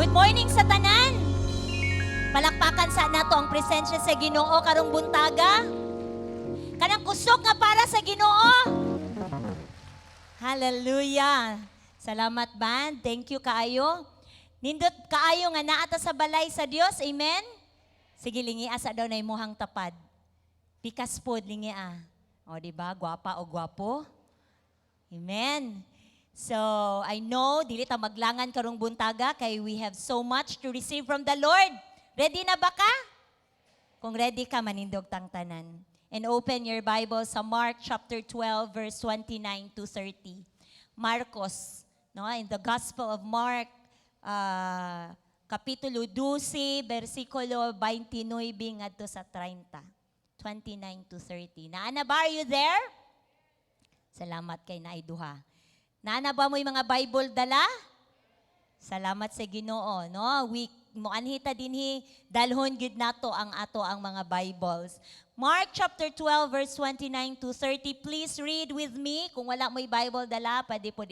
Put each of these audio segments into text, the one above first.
Good morning sa tanan. Palakpakan sa nato ang presensya sa Ginoo karong buntaga. Kanang kusog nga para sa Ginoo. Hallelujah. Salamat, band. Thank you kaayo. Nindot kaayo nga naa ta sa balay sa Dios. Amen. Sige, lingia sa daw na imuhang tapad. Pikas pod, lingia. O, di ba? Gwapa o gwapo. Amen. So, I know, dili ta maglangan karong buntaga kay we have so much to receive from the Lord. Ready na ba ka? Kung ready ka, manindog tang tanan. And open your Bible sa Mark chapter 12, verse 29 to 30. Marcos, no, in the Gospel of Mark, Kapitulo 12, versikulo 29 ngadto sa 30. 29 to 30. Naa na ba? Are you there? Salamat kay naay duha. Naa na ba mo yung mga Bible dala? Salamat sa Ginoo, no? We moanhi ta dinhi, dalhon gid nato ang ato ang mga Bibles. Mark chapter 12 verse 29 to 30. Please read with me. Kung wala mo'y Bible dala, pwede po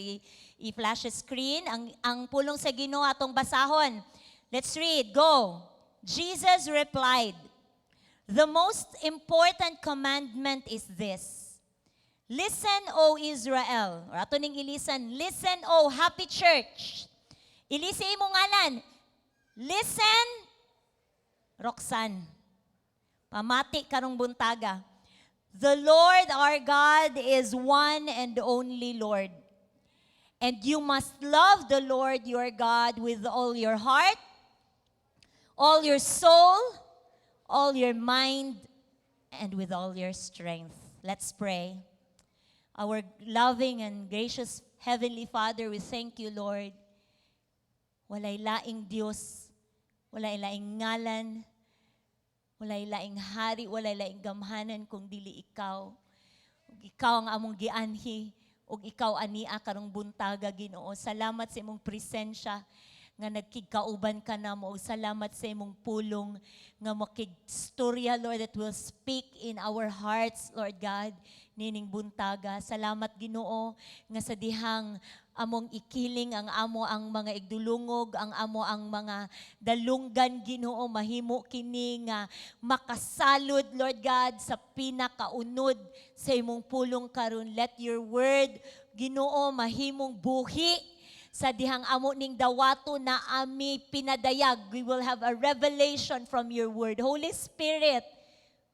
i-flash screen ang pulong sa Ginoo atong basahon. Let's read. Go. Jesus replied, "The most important commandment is this. Listen, O Israel." Or ato ning ilisan, listen, O Happy Church. Ilisi imong ngalan. Listen, Roxanne. Pamati karong buntaga. "The Lord our God is one and only Lord. And you must love the Lord your God with all your heart, all your soul, all your mind, and with all your strength." Let's pray. Our loving and gracious Heavenly Father, we thank you, Lord. Walay laing Dios, walay laing ngalan, walay laing hari, walay laing gamhanan kung dili ikaw. Ug ikaw ang among gianhi, ug ikaw ania karong buntaga, Ginoo. Salamat sa imong presensya nga nagkigkauban ka namo, ug salamat sa imong pulong nga makigstorya, Lord, that will speak in our hearts, Lord God, nining buntaga. Salamat, Ginoo, nga sa dihang among ikiling ang amo ang mga igdulungog, ang amo ang mga dalunggan, Ginoo, mahimo kini nga makasalud, Lord God, sa pinakaunod sa imong pulong karon. Let your word, Ginoo, mahimong buhi sa dihang amo ning dawato na ami pinadayag. We will have a revelation from your word. Holy Spirit,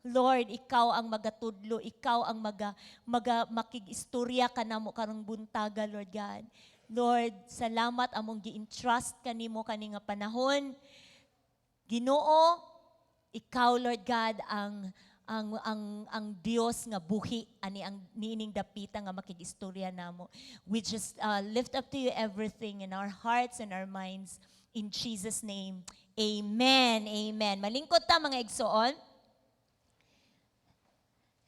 Lord, ikaw ang magatudlo, ikaw ang maga, maga makig-istorya ka namo karong buntaga, Lord God. Lord, salamat, among gi-entrust kanimo kani nga panahon. Ginoo, ikaw, Lord God, ang Dios nga buhi ani ang niining dapita nga makig-istorya namo. We just lift up to you everything in our hearts and our minds, in Jesus' name. Amen. Amen. Malingkod ta, mga igsoon.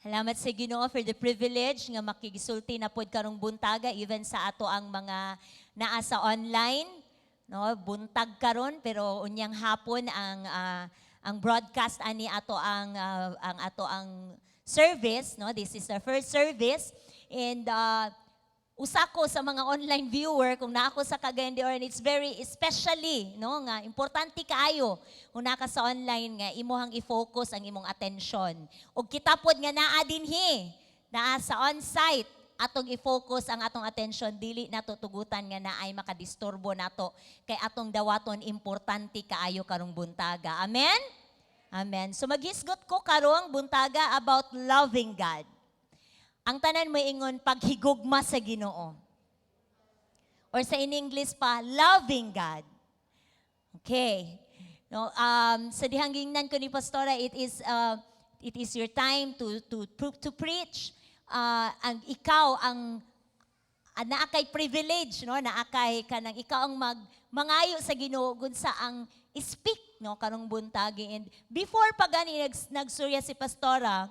Salamat sa Ginoo for the privilege nga makigisulti na pod karong buntaga, even sa ato ang mga naa sa online, no? Buntag karon pero unyang hapon ang broadcast ani ato ang ato ang service, no? This is the first service and usa ko sa mga online viewer kung naa ko sa Cagayan de Oro, and it's very especially, no, nga importante kaayo kung naa ka sa online nga imuhang i-focus ang imong attention, ug kita pod nga naa dinhi, naa sa on-site, atong i-focus ang atong attention. Dili nato tugutan nga naay makadisturbo nato kay atong dawaton importante kaayo karong buntaga. Amen. Amen. So maghisgot ko karong buntaga about loving God. Ang tanan mo ingon, paghigugma sa Ginoo. Or sa in English pa, loving God. Okay. No, sa dihang gingnan ko ni Pastora, it is your time to preach. Ang ikaw ang naa kay privilege, no, naa kay kanang ikaw ang mag mangayo sa Ginoo gun sa ang speak, no, karong buntagi. And before pa gani nagsurya si Pastora,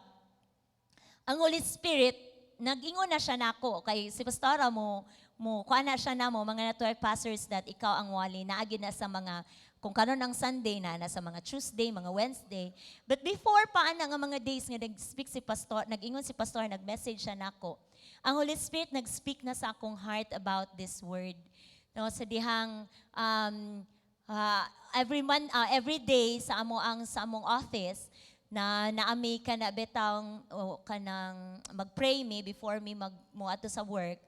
ang Holy Spirit nag-ingon na siya nako kay si Pastora mo mo kuha na siya namo mga network pastors that ikaw ang wali, naagi na sa mga kung karon ang Sunday na nasa mga Tuesday, mga Wednesday. But before pa ana nga mga days nga nag-speak si pastor, nag-ingon si pastor, nag-message siya nako, ang Holy Spirit nag-speak na sa akong heart about this word, no, sa dihang Every month, every day sa among office na naami kana betang o kanang mag-pray me before me mag moadto sa work.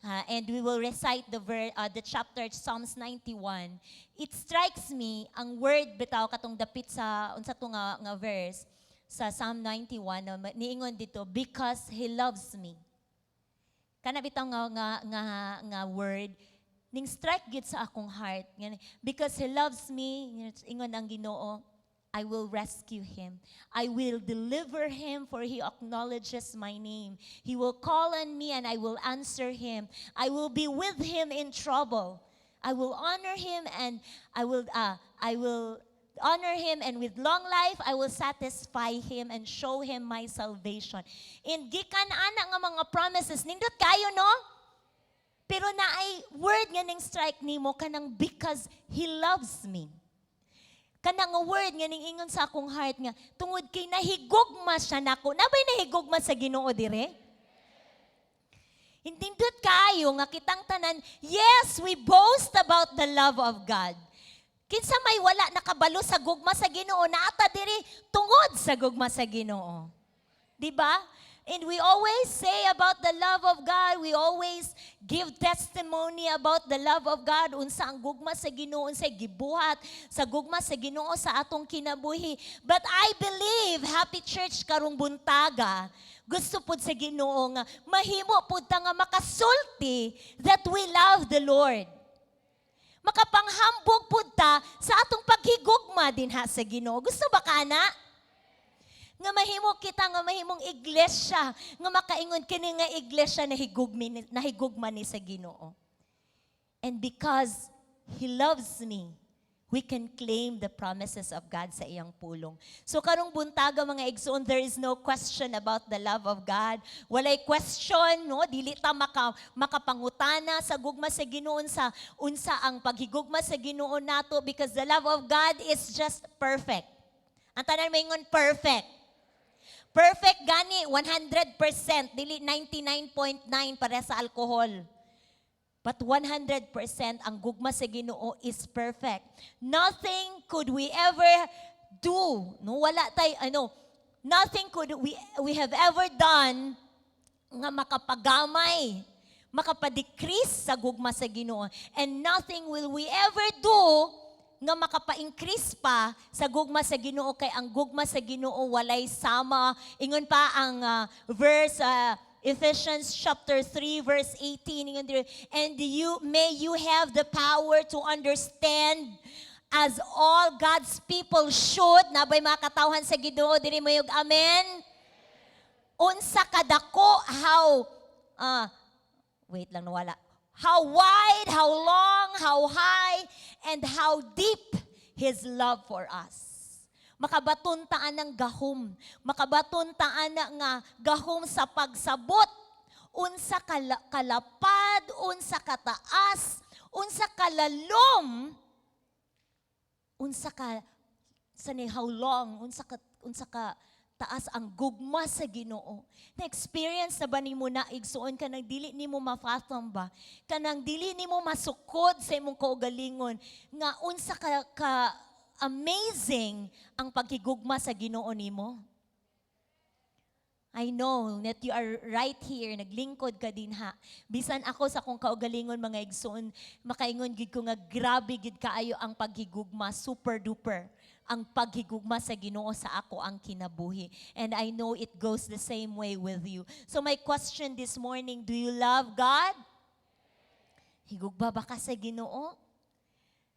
And we will recite the chapter Psalms 91. It strikes me ang word bitaw katong dapit sa unsa to nga verse sa Psalm 91 na niingon dito, "Because He loves me." Kana bitaw nga word ning strike gid sa akong heart. Ngani, "Because He loves me," ingon ang Ginoo, "I will rescue him. I will deliver him, for he acknowledges my name. He will call on me and I will answer him. I will be with him in trouble. I will honor him and I will honor him, and with long life I will satisfy him and show him my salvation." And gikan ana nga mga promises, nindot kayo, no? Pero naay word nga ning strike nimo kanang "because He loves me." Kanang nga word nga ning ingon sa akong heart nga tungod kay nahigugma siya nako. Nabay nahigugma sa Ginoo dire? Nindot kayo nga kitang tanan, yes, we boast about the love of God. Kinsa may wala nakabalo sa gugma sa Ginoo, naata diri tungod sa gugma sa Ginoo. Di ba? And we always say about the love of God, we always give testimony about the love of God, unsa ang gugma sa Ginoo, unsa gibuhat sa gugma sa Ginoo sa atong kinabuhi. But I believe, Happy Church, karong buntaga, gusto pud sa Ginoo nga mahimo pud ta nga makasulti that we love the Lord. Makapanghambog pud ta sa atong paghigugma dinha sa Ginoo. Gusto ba ka na? Nga mahimo kita nga mahimong iglesia nga makaingon, "Kini nga iglesia nahigugma ni sa Ginoo." And because He loves me, we can claim the promises of God sa iyang pulong. So karong buntaga, mga igsoon, there is no question about the love of God. Walay question, no? Dili ta makapangutana sa gugma sa Ginoo, sa unsa ang paghigugma sa Ginoo nato, because the love of God is just perfect. Ang tanan maingon, "Perfect." Perfect gani, 100%, dili 99.9 para sa alcohol. But 100% ang gugma sa Ginoo is perfect. Nothing could we ever do, no, wala tay ano, nothing could we have ever done nga makapagamay, makapadecrease sa gugma sa Ginoo. And nothing will we ever do nga makapa-increase pa sa gugma sa Ginoo, kay ang gugma sa Ginoo walay sama. Ingon pa ang verse, Ephesians chapter 3 verse 18, ingon diri, "And you may you have the power to understand, as all God's people should." Nabay mga katawhan sa Ginoo diri, mayog amen? Unsa kadako, how wait lang, nawala, how wide, how long, how high, and how deep His love for us. Makabaton ta anang gahom. Makabaton ta ana nga gahom sa pagsabot. Unsa kalapad, unsa kataas, unsa kalalom, unsa ka sa ni how long, unsa ka taas ang gugma sa Ginoo. Na-experience na ba nimo na, igsuon, kanang dili nimo ma-fathom ba? Kanang dili nimo masukod sa imong kaugalingon nga unsa ka amazing ang paghigugma sa Ginoo nimo? I know that you are right here, naglingkod ka dinha. Bisan ako sa akong kaugalingon, mga igsoon, makaingon gid ko nga grabe gid kaayo ang paghigugma, super duper ang paghigugma sa Ginoo sa ako ang kinabuhi. And I know it goes the same way with you. So my question this morning, do you love God? Higugma ba ka sa Ginoo?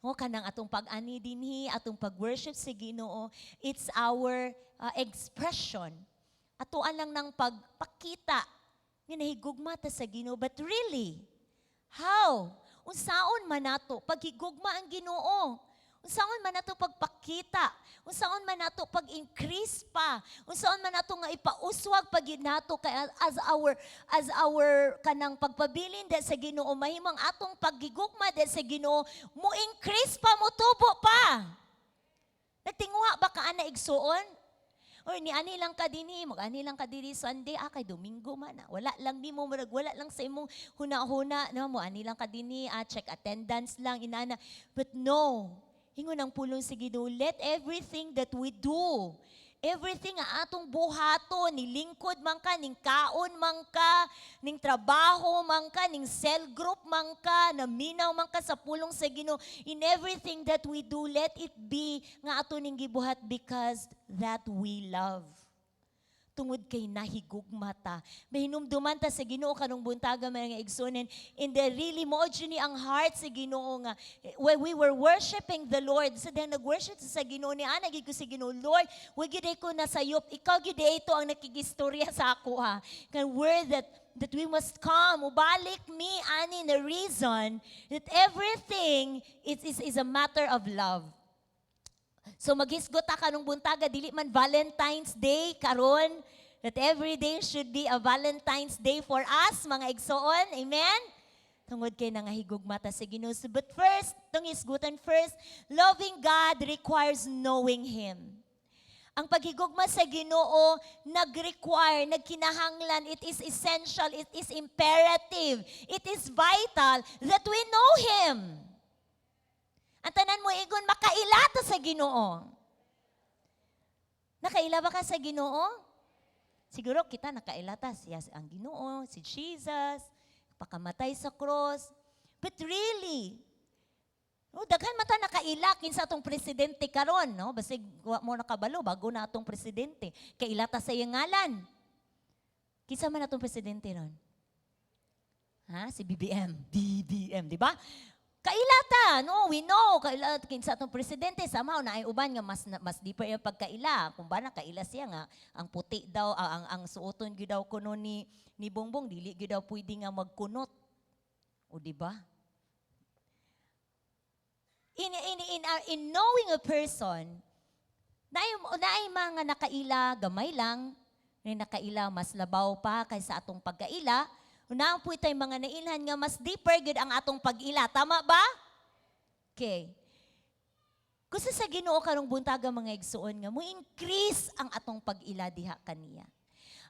O kanang atong pag-ani dinhi, atong pag-worship sa Ginoo, it's our expression. Atuan lang ng pagpakita nga nahigugma ta sa Ginoo. But really, how? Unsaon man nato paghigugma ang Ginoo? Unsaon man nato pagpakita? Unsaon man nato pag-increase pa? Unsaon man nato nga ipauswag pag nato kay as our kanang pagpabilin de sa Ginoo, mahimong atong paghigugma de sa Ginoo mo increase pa, mo tubo pa? Nagtinguha ba ka ana, igsuon? Or ni ani lang ka dinhi, mag-ani lang ka diri Sunday, ah, kay Domingo man ah. Wala lang nimo, murag wala lang sa imong huna-huna, no, mo ani lang ka dinhi, ah, check attendance lang inana. But no, Ingon ang pulong sa Ginoo, let everything that we do, everything nga atong buhaton, ni lingkod man ka, ning kaon man ka, ning trabaho man ka, ning cell group man ka, naminaw man ka sa pulong sa Ginoo, in everything that we do, let it be nga ato ning gibuhat because that we love, tungod kay nahigugma ta. Mahinumduman ta sa Ginoo karong buntaga, mga igsuonan, in the really mao ni ang heart sa Ginoo nga when we were worshiping the Lord, sa dihang nag-worship sa Ginoo ni ana gid ko sa Ginoo, "Lord, wa gyud ko nasayop, ikaw gyud ito ang nakigistorya sa ako ha." Kan word that we must come, ubalik mi ani the reason that everything is a matter of love. So maghisgot ta karong buntaga, dili man Valentine's Day karon, that every day should be a Valentine's Day for us, mga igsoon. Amen? Tungod kay nangahigugma ta sa Ginoo. So, but first, tong hisgutan first, loving God requires knowing Him. Ang paghigugma sa Ginoo nag-require, nagkinahanglan, it is essential, it is imperative, it is vital that we know Him. Ang tanan mo ingon, makaila ta sa Ginoo. Nakaila ba ka sa Ginoo? Siguro kita nakaila ta siya ang Ginoo, si Jesus, pakamatay sa cross. But really, oh, daghan man ta nakaila kinsa atong presidente karon, no? Basig wa mo nakabalo, bago na atong presidente. Kaila ta sa iyang ngalan. Kinsa man atong presidente ron? Ha? Si BBM. BBM, di ba? Kaila ta, no? We know, kaila kinsa atong presidente. Somehow naay uban nga mas deeper yung pagkaila. Kung ba nakaila siya nga ang puti daw ang suoton gyud daw kuno ni Bongbong, dili gyud daw pwede nga magkunot. O, di ba? In knowing a person, naay mga nakaila gamay lang, na nakaila mas labaw pa kaysa atong pagkaila. Naa po tay mga nailhan nga mas deeper gyud ang atong pag-ila. Tama ba? Okay. Gusto sa Ginoo karong buntaga, mga igsuon, nga mo increase ang atong pag-ila diha kaniya.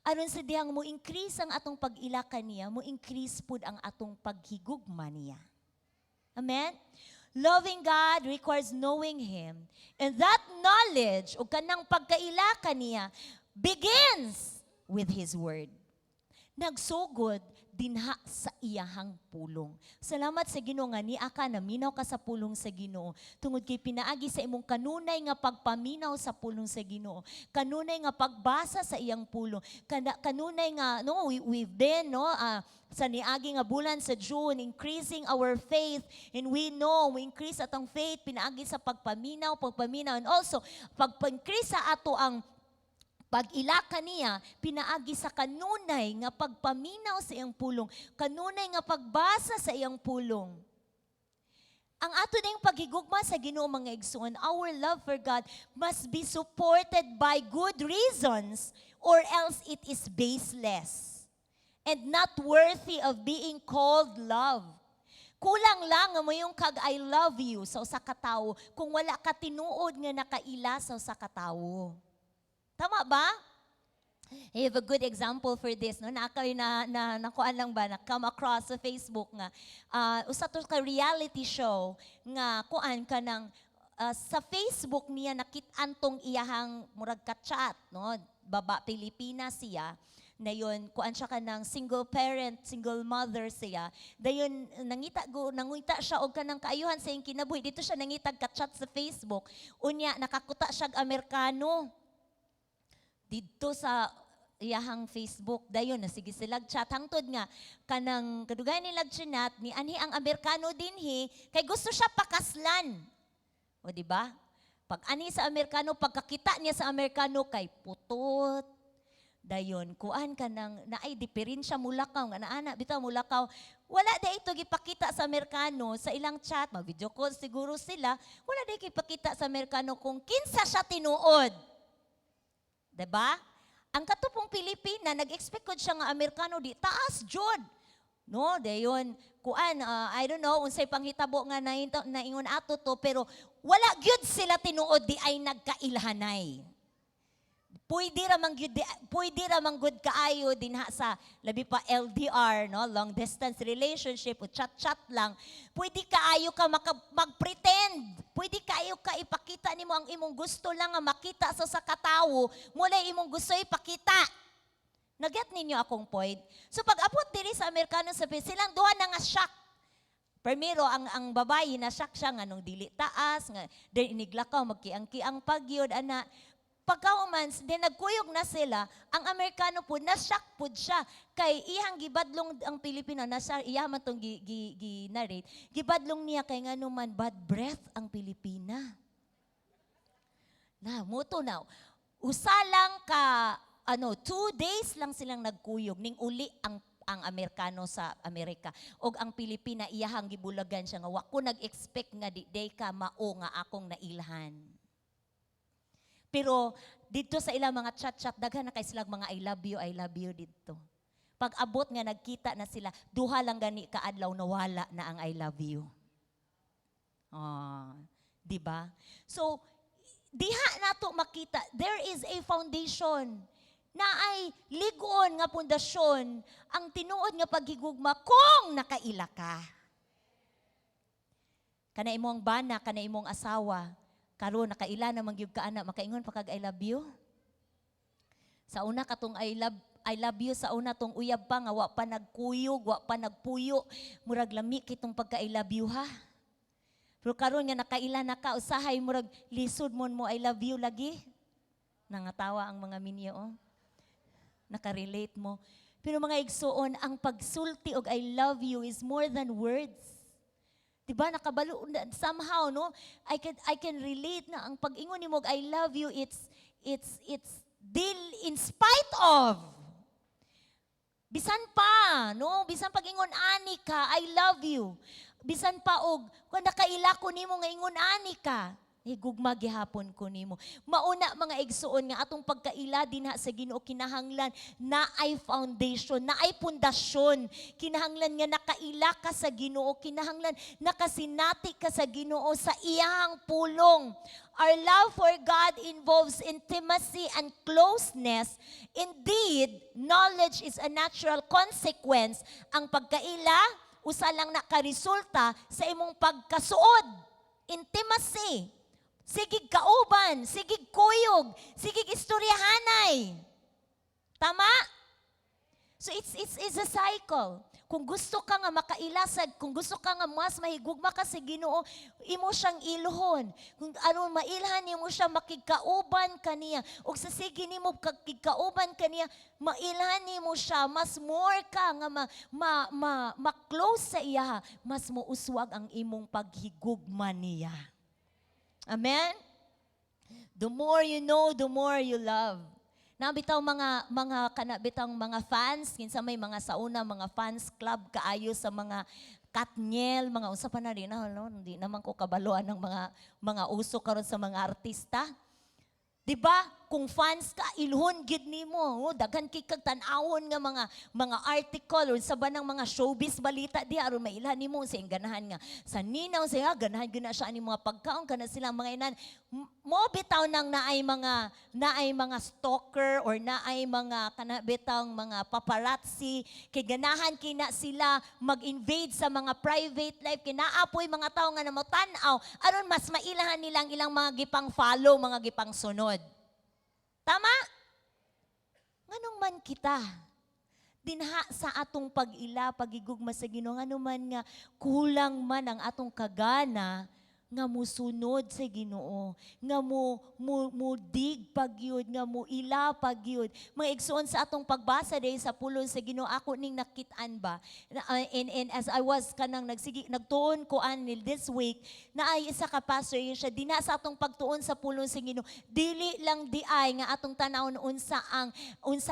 Aron sa dihang mo increase ang atong pag-ila kaniya, mo increase pud ang atong paghigugma niya. Amen? Loving God requires knowing Him. And that knowledge, o kanang pagkaila kaniya, begins with His Word. Nagsugod dinha sa iyahang pulong. Salamat sa Ginoo nga niya ka naminaw ka sa pulong sa Ginoo tungod kay pinaagi sa imong kanunay nga pagpaminaw sa pulong sa Ginoo, kanunay nga pagbasa sa iyang pulong, kanunay nga, no, we've been, no, sa niagi nga bulan sa June, increasing our faith, and we know we increase atong faith pinaagi sa pagpaminaw, pagpaminaw, and also pagpa-increase sa ato ang pag-ila kaniya, pinaagi sa kanunay nga pagpaminaw sa iyang pulong, kanunay nga pagbasa sa iyang pulong. Ang ato ding paghigugma sa Ginoo, mga igsoon, our love for God must be supported by good reasons or else it is baseless and not worthy of being called love. Kulang lang nga moingon kag "I love you" sa usa ka tawo kung wala ka tinuod nga nakaila sa usa ka tawo. Tama ba? I have a good example for this. No? Na na, na, nakuan lang ba, na come across sa Facebook nga, usa to ka reality show nga kuan ka ng, sa Facebook niya nakit-an tong iyahang murag ka-chat, no? Baba Pilipinas siya. Na yun, kuan siya ka ng single parent, single mother siya. Dayon nangita siya og kanang kaayuhan sa iyang kinabuhi. Dito siya nangitag ka-chat sa Facebook. Unya nakakuta siya og Amerikano didto sa iyahang Facebook. Dayon na sige sila chat hangtod nga kanang kadugay nila chat ni anhi ang Amerikano dinhi kay gusto siya pakaslan. O, di ba? Pag anhi sa Amerikano, pagkakita niya sa Amerikano kay putot. Dayon kuan ka nang naay diferensya, mulakaw nga naana bitaw mulakaw. Wala day ito gipakita sa Amerikano sa ilang chat, mag video call siguro sila, wala day gipakita sa Amerikano kung kinsa siya tinuod. 'Di ba? Ang katupong Pilipina, nag-expect ko siya nga Amerikano di taas jud. No, dayon kuan, I don't know unsay panghitabo nga naingon ato to, pero wala gyud sila tinuod di ay nagkailhanay. Pwede ra man gud kaayo dinha sa labi pa LDR, no, long distance relationship o chat chat lang. Pwede kaayo ka mag-pretend. Pwede kaayo nimo ang imong gusto lang nga makita sa katawo, mao imong gusto ipakita. Naget ninyo akong point? So pag abot diri sa Amerikano sa silang duha na nga shock. Primero ang babayi na shock siya nga nung dili taas nga then iniglakaw magkiang-kiang pagyod ana. Pagkauman, then nagkuyog na sila, ang Amerikano po, na-shock po siya. Kay iyang gibadlong ang Pilipino, nasa iya man tong gi narrate, gibadlong niya kay ngano man bad breath ang Pilipina. Na, muto na. Usa lang ka, ano, 2 days lang silang nagkuyog, ning uli ang Amerikano sa Amerika. Og ang Pilipina, iyahang gibulagan siya nga, "Wa ko nag-expect nga di day ka mao nga akong nailhan." Pero dito sa ilang mga chat-chat, daghan na kay silang mga "I love you, I love you" dito. Pag abot nga nagkita na sila, duha lang gani kaadlaw, nawala na ang "I love you." Ah, 'di ba? So diha nato makita there is a foundation na ay ligon nga pundasyon ang tinuod nga paghigugma kung nakaila ka. Kana imong bana, kana imong asawa, karon nakaila na man gyud ka ana, makaingon pa kag "I love you"? Sa una katong "I love you" sa una tong uyab pa nga wa pa nagkuyog, wa pa nagpuyo, murag lami kitong pagka "I love you" ha. Pero karon nga nakaila na ka, usahay murag lisod mon mo "I love you" lagi. Nangatawa ang mga minyo oh. Nakarelate mo. Pero mga igsuon, ang pagsulti og "I love you" is more than words. 'Di ba nakabalo somehow, no? I can relate na ang pag-ingon nimo og "I love you," it's deal in spite of. Bisan pa, no? Bisan pag-ingon ani ka, "I love you." Bisan pa og kung nakaila ko nimo nga ingon ani ka, higugma gihapon ko nimo. Mauna mga igsuon nga atong pagkaila dinha sa Ginoo kinahanglan na ay foundation, na ay pundasyon. Kinahanglan nga nakaila ka sa Ginoo, kinahanglan nakasinati ka sa Ginoo sa iyang pulong. Our love for God involves intimacy and closeness. Indeed, knowledge is a natural consequence. Ang pagkaila, usa lang nakaresulta sa imong pagkasuod. Intimacy. Sigig kauban, sigig kuyog, sigig istoryahanay. Tama? So it's a cycle. Kung gusto ka nga makailasag, kung gusto ka nga mas mahigugma ka sa Ginoo, imo siyang ilhon. Kung aron mailhan nimo siya, makigkauban kaniya. Ug sa sige nimo kagkauban kaniya, mailhan nimo siya, mas more ka nga ma, ma-close sa iya, mas mouswag ang imong paghigugma niya. Amen? The more you know, the more you love. Na bitaw mga kana bitang mga fans, kinsa may mga sauna mga fans club kaayo sa mga KathNiel, mga unsa pa na rin na, no? Hindi naman ko kabaluan ng mga uso karon sa mga artista. 'Di ba? Kung fans ka, ilhon gid nimo. Oh, daghan kay kag tan-awon nga mga article or sa banang mga showbiz balita di aron mailhan nimo sa ganahan nga sa ninaw siya, ganahan gyud na siya ani mga pagkaon kana silang mga inan. Mo bitaw nang naay mga stalker or naay mga kana bitang mga paparazzi kay ganahan kina sila mag-invade sa mga private life, kay naa poy mga tawo nga namotan-aw aron mas mailahan nilang ilang mga gipang follow, mga gipang sunod. Tama? Nganong man kita dinha sa atong pag-ila, pagigugma sa Ginoo, ngano man nga kulang man ang atong kagana nga musunod sa Ginoo, nga mo dig pagyud, nga mo ila pagyud? Mga igsuon, sa atong pagbasa dahil sa pulong sa Ginoo, ako ning nakit-an ba? And as I was kanang nagsigi nagtuon ko ani this week, na ay isa ka pastor yun siya, dinha sa atong pagtuon sa pulong sa Ginoo, dili lang di ay nga atong tanawon unsa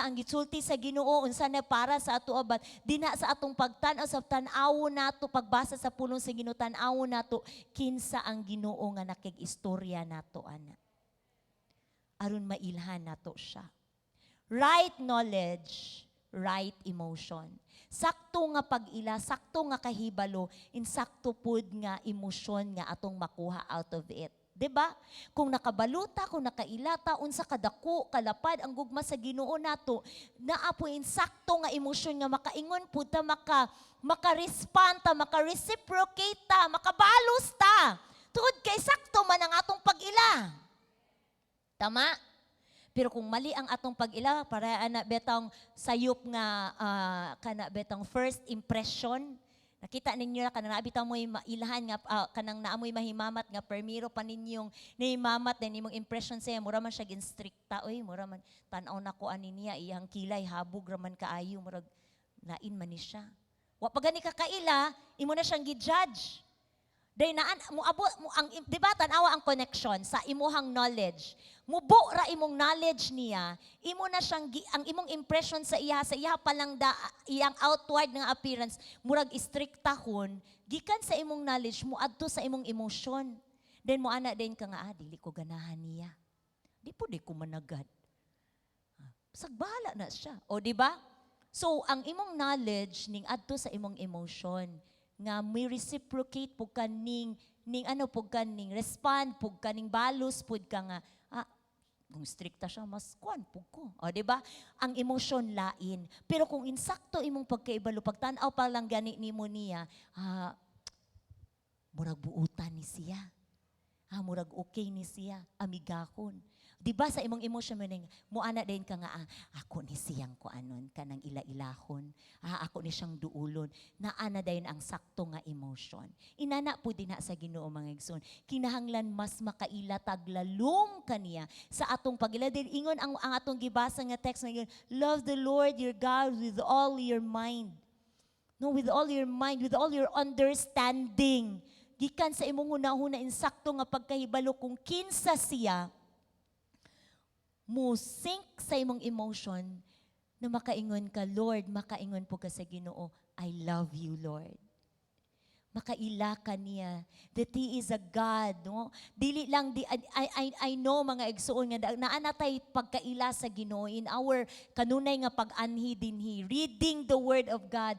ang gisulti sa Ginoo, unsa na para sa ato, but dinha sa atong pagtan-aw sa tan-awon nato, pagbasa sa pulong sa Ginoo, tan-awon nato kinsa ang Ginoo nga nakig-istorya nato ana aron mailhan nato siya. Right knowledge, right emotion. Sakto nga pag-ila, sakto nga kahibalo, insakto pud nga emosyon nga atong makuha out of it. 'Di ba? Kung nakabaluta, kung nakailata unsa kadako, kalapad ang gugma sa Ginoo nato, naa po insakto nga emosyon nga makaingon pud ta, maka-respond ta, maka-reciprocate ta, makabalos ta. Tungod kay sakto man ang atong pag-ila. Tama? Pero kung mali ang atong pag-ila, para ana betang sayop nga kana betang first impression. Nakita ninyo na kanang naa bitaw mo'y mailahan nga kanang naamoy mahimamat nga permiro pa ninyong nahimamat din imong impression siya, mura man siya ginstrikta oy, mura man tan-aw nako ani niya, iyang kilay habog ra man kaayo, murag lain man ni siya. Wa pa gani ka kaila, imo na siyang gi-judge. Day naan mo abo mo ang, di ba, tan-awa ang connection sa imuhang knowledge. Mubo ra imong knowledge niya, imo na siyang ang imong impression sa iya pa lang da, iyang outward nga appearance, murag istriktahon, gikan sa imong knowledge mo adto sa imong emotion. Then mo ana din ka nga, "Ah, dili ko ganahan niya. Di po di ko managad. Ah, sagbahala na siya." O di ba? So ang imong knowledge ning adto sa imong emotion nga may reciprocate pud ka ning ano pud ka, ning respond pud ka, ning balos pud ka nga, "Ah, kung strikta siya, mas kuan pud ko." O di ba? Ang emosyon lain. Pero kung insakto imong pagkaibalo, pagtan-aw pa lang gani nimo niya, "Ah, murag buutan ni siya. Ah, murag okay ni siya, amigahon." Di ba sa imong emotion mo ning mo ana din ka nga, "Ah, ako ni siyang kuanon, kanang ila-ilahon. Ah, ako ni siyang duulon." Naana dayon ang sakto nga emotion. Inana po din na sa Ginoo, mga igsoon. Kinahanglan mas makaila tag lalom kaniya sa atong pagila. Din ingon ang atong gibasa nga text nga love the Lord your God with all your mind. No, with all your mind, with all your understanding. Gikan sa imong hunahuna, insakto nga pagkahibalo kung kinsa siya, mo sync sa imong emotion na makaingon ka, "Lord," makaingon po ka sa Ginoo, "I love you, Lord." Makaila ka niya that He is a God, no? Dili lang di I know, mga igsuon, nga naa na tay pagkaila sa Ginoo in our kanunay nga pag-anhi dinhi, reading the word of God,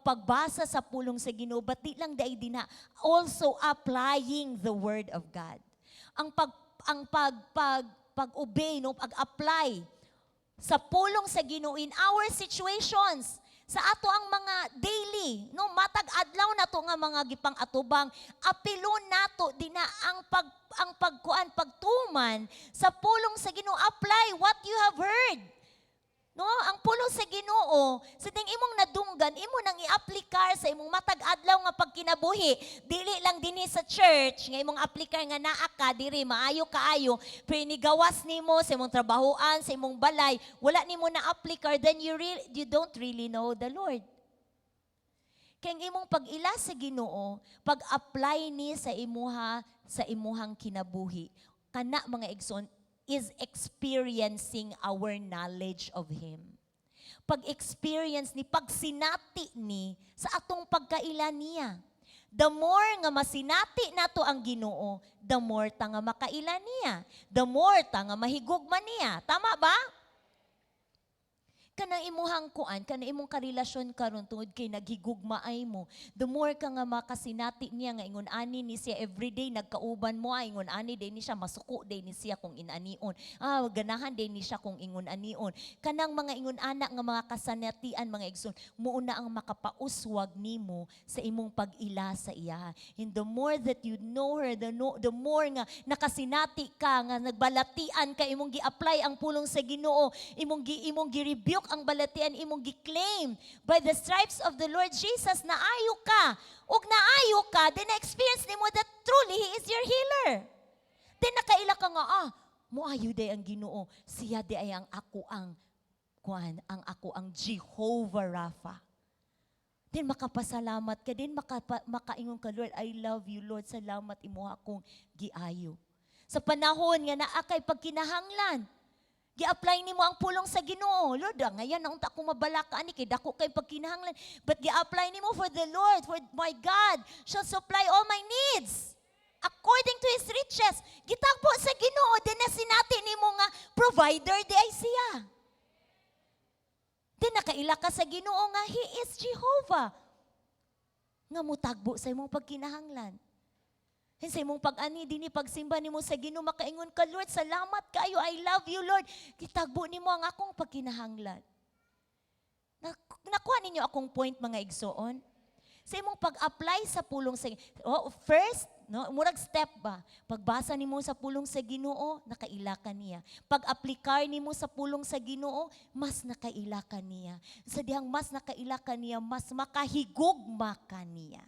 pagbasa sa pulong sa Ginoo, but di lang dai dinha, also applying the word of God. Ang pag pag pag-obey, no, pag-apply sa pulong sa Ginoo in our situations, sa ato ang mga daily, no, matag adlaw nato nga mga gipang atubang, apilon nato dina ang pagkuan, pagtuman sa pulong sa Ginoo. Apply what you have heard. No, ang pulong sa Ginoo, sa ting imong nadunggan, imo nang i-aplikar sa imong matag adlaw nga pagkinabuhi. Dili lang dinhi sa church nga imong aplikar nga naa ka diri maayo kaayo, pero inigawas nimo sa imong trabahoan, sa imong balay, wala nimo na aplikar, then you don't really know the Lord. Kay ang imong pag-ila sa Ginoo, pag-apply ni sa imuha sa imuhang kinabuhi. Kana, mga igsoon, is experiencing our knowledge of Him. Pag-experience ni, pagsinati ni sa atong pagkaila niya. The more nga masinati nato ang Ginoo, the more ta nga makaila niya. The more ta nga mahigugma niya. Tama ba? Kanang imuhang kuan, kanang imong karelasyon karon tungod kay naghigugmaay mo. The more ka nga makasinati niya nga ingon ani ni siya everyday nagkauban mo ay ingon ani day ni siya, masuko day ni siya kung inanion. Ah, ganahan day ni siya kung ingon anion. Kanang mga ingon ana nga mga kasanatian, mga igsoon, muuna ang makapauswag nimo sa imong pag-ila sa iya. And the more that you know her, the, no, the more nga nakasinati ka, nga nagbalatian ka, imong gi-apply ang pulong sa Ginoo, imong gi-rebuke ang balatian, imong gi-claim by the stripes of the Lord Jesus naayo ka. Ug naayo ka, then na-experience nimo that truly He is your healer. Then nakaila ka nga, "Ah, moayo day ang Ginoo. Siya di ay ang ako ang kuan, ang ako ang Jehovah Rapha." Then makapasalamat ka, din makaingon ka, "Lord, I love you, Lord. Salamat imo akong giayo." Sa panahon nga naa kay pagkinahanglan, gi-apply nimo ang pulong sa Ginoo. "Lord, ah, ngayon naunta ko mabalaka ani kay dako kay pagkinahanglan." But gi-apply nimo for the Lord, for my God shall supply all my needs according to His riches. Gitagbo sa Ginoo, din na sinati nimo nga provider di ay siya. Din nakaila ka sa Ginoo nga He is Jehovah. Nga mutagbo sa imong pagkinahanglan. And sa imong pag-ani dinhi, pagsimba nimo sa Ginoo, makaingon ka, "Lord, salamat kayo. I love you, Lord. Gitagbo nimo ang akong pagkinahanglan." Nakuha ninyo akong point, mga igsoon? Sa imong pag-apply sa pulong sa, oh, first, no, murag step ba? Pagbasa nimo sa pulong sa Ginoo, nakaila ka niya. Pag-aplikar nimo sa pulong sa Ginoo, mas nakaila ka niya. Sa dihang mas nakaila ka niya, mas makahigugma ka niya.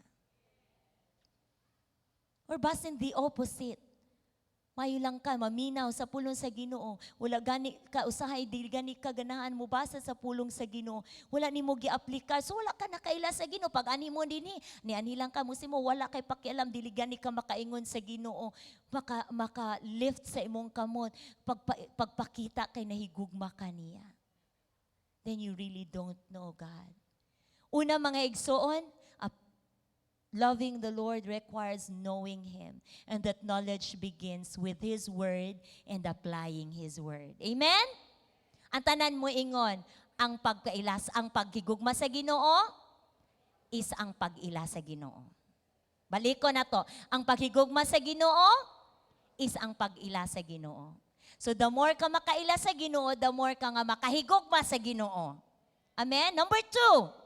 Or basin the opposite. Mayo lang ka, maminaw sa pulong sa Ginoo. Wala gani ka, usahay, di gani ka ganahan mo basa sa pulong sa Ginoo. Wala nimo giaplikar. So wala ka nakaila sa Ginoo. Pag ani mo dinhi, ni ani lang ka mo mo wala kay pakialam, dili gani ka makaingon sa Ginoo. Maka lift sa imong kamot pagpakita kay nahigugma ka niya. Then you really don't know God. Una, mga igsoon, loving the Lord requires knowing Him. And that knowledge begins with His Word and applying His Word. Amen? Ang tanan mo ingon, ang pagkailas, ang paghigugma sa Ginoo is ang pag-ila sa Ginoo. Balik ko na to. Ang paghigugma sa Ginoo is ang pag-ila sa Ginoo. So the more ka makaila sa Ginoo, the more ka nga makahigugma sa Ginoo. Amen? Number two,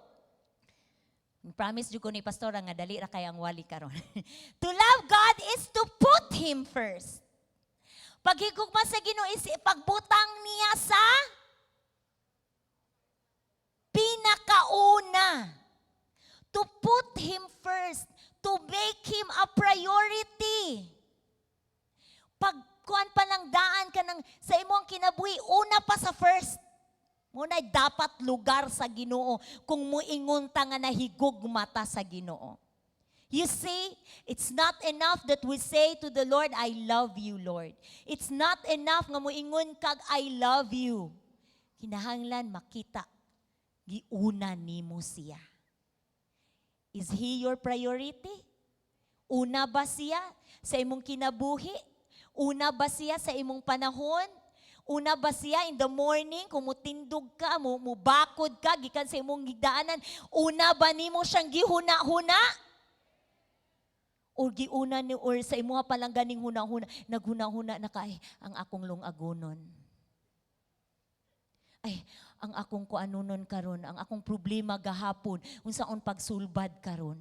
promise jud ko ni pastora nga dali ra kay ang wali karon. To love God is to put Him first. Paghigugma sa Ginoo is pagbutang niya sa pinakauna. To put Him first, to make Him a priority. Pag kuan pa lang daan ka ng sa imong kinabuhi, una pa sa first. Muna'y dapat lugar sa Ginoo kung muingon ta nga nahigugma ta sa Ginoo. You see, it's not enough that we say to the Lord, "I love you, Lord." It's not enough nga muingon kag "I love you." Kinahanglan makita, giuna nimo siya. Is He your priority? Una ba siya sa imong kinabuhi? Una ba siya sa imong panahon? Una ba siya in the morning, kung mutindog ka, mo mubakod ka, gikan sa imong higdaanan, una ba nimo siyang gihuna-huna? Or giuna ni or sa imuha pa lang ganing huna-huna, naghuna-huna na ka, "Ay, ang akong lungagonon. Ay, ang akong kuanunon karon, ang akong problema gahapon, unsaon pagsulbad karon?"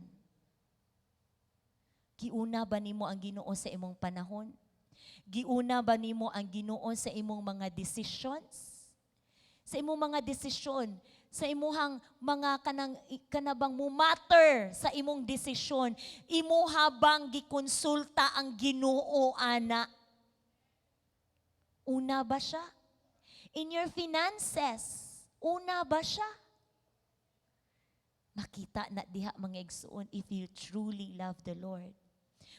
Giuna ba nimo ang Ginoo sa imong panahon? Giuna ba nimo ang Ginoo sa imong mga decisions? Sa imong mga desisyon, sa imuhang mga kanang kanabang mo matter sa imong desisyon, imuha bang gikonsulta ang Ginoo ana? Una ba siya? In your finances, una ba siya? Makita na diha, mga igsuon, if you truly love the Lord.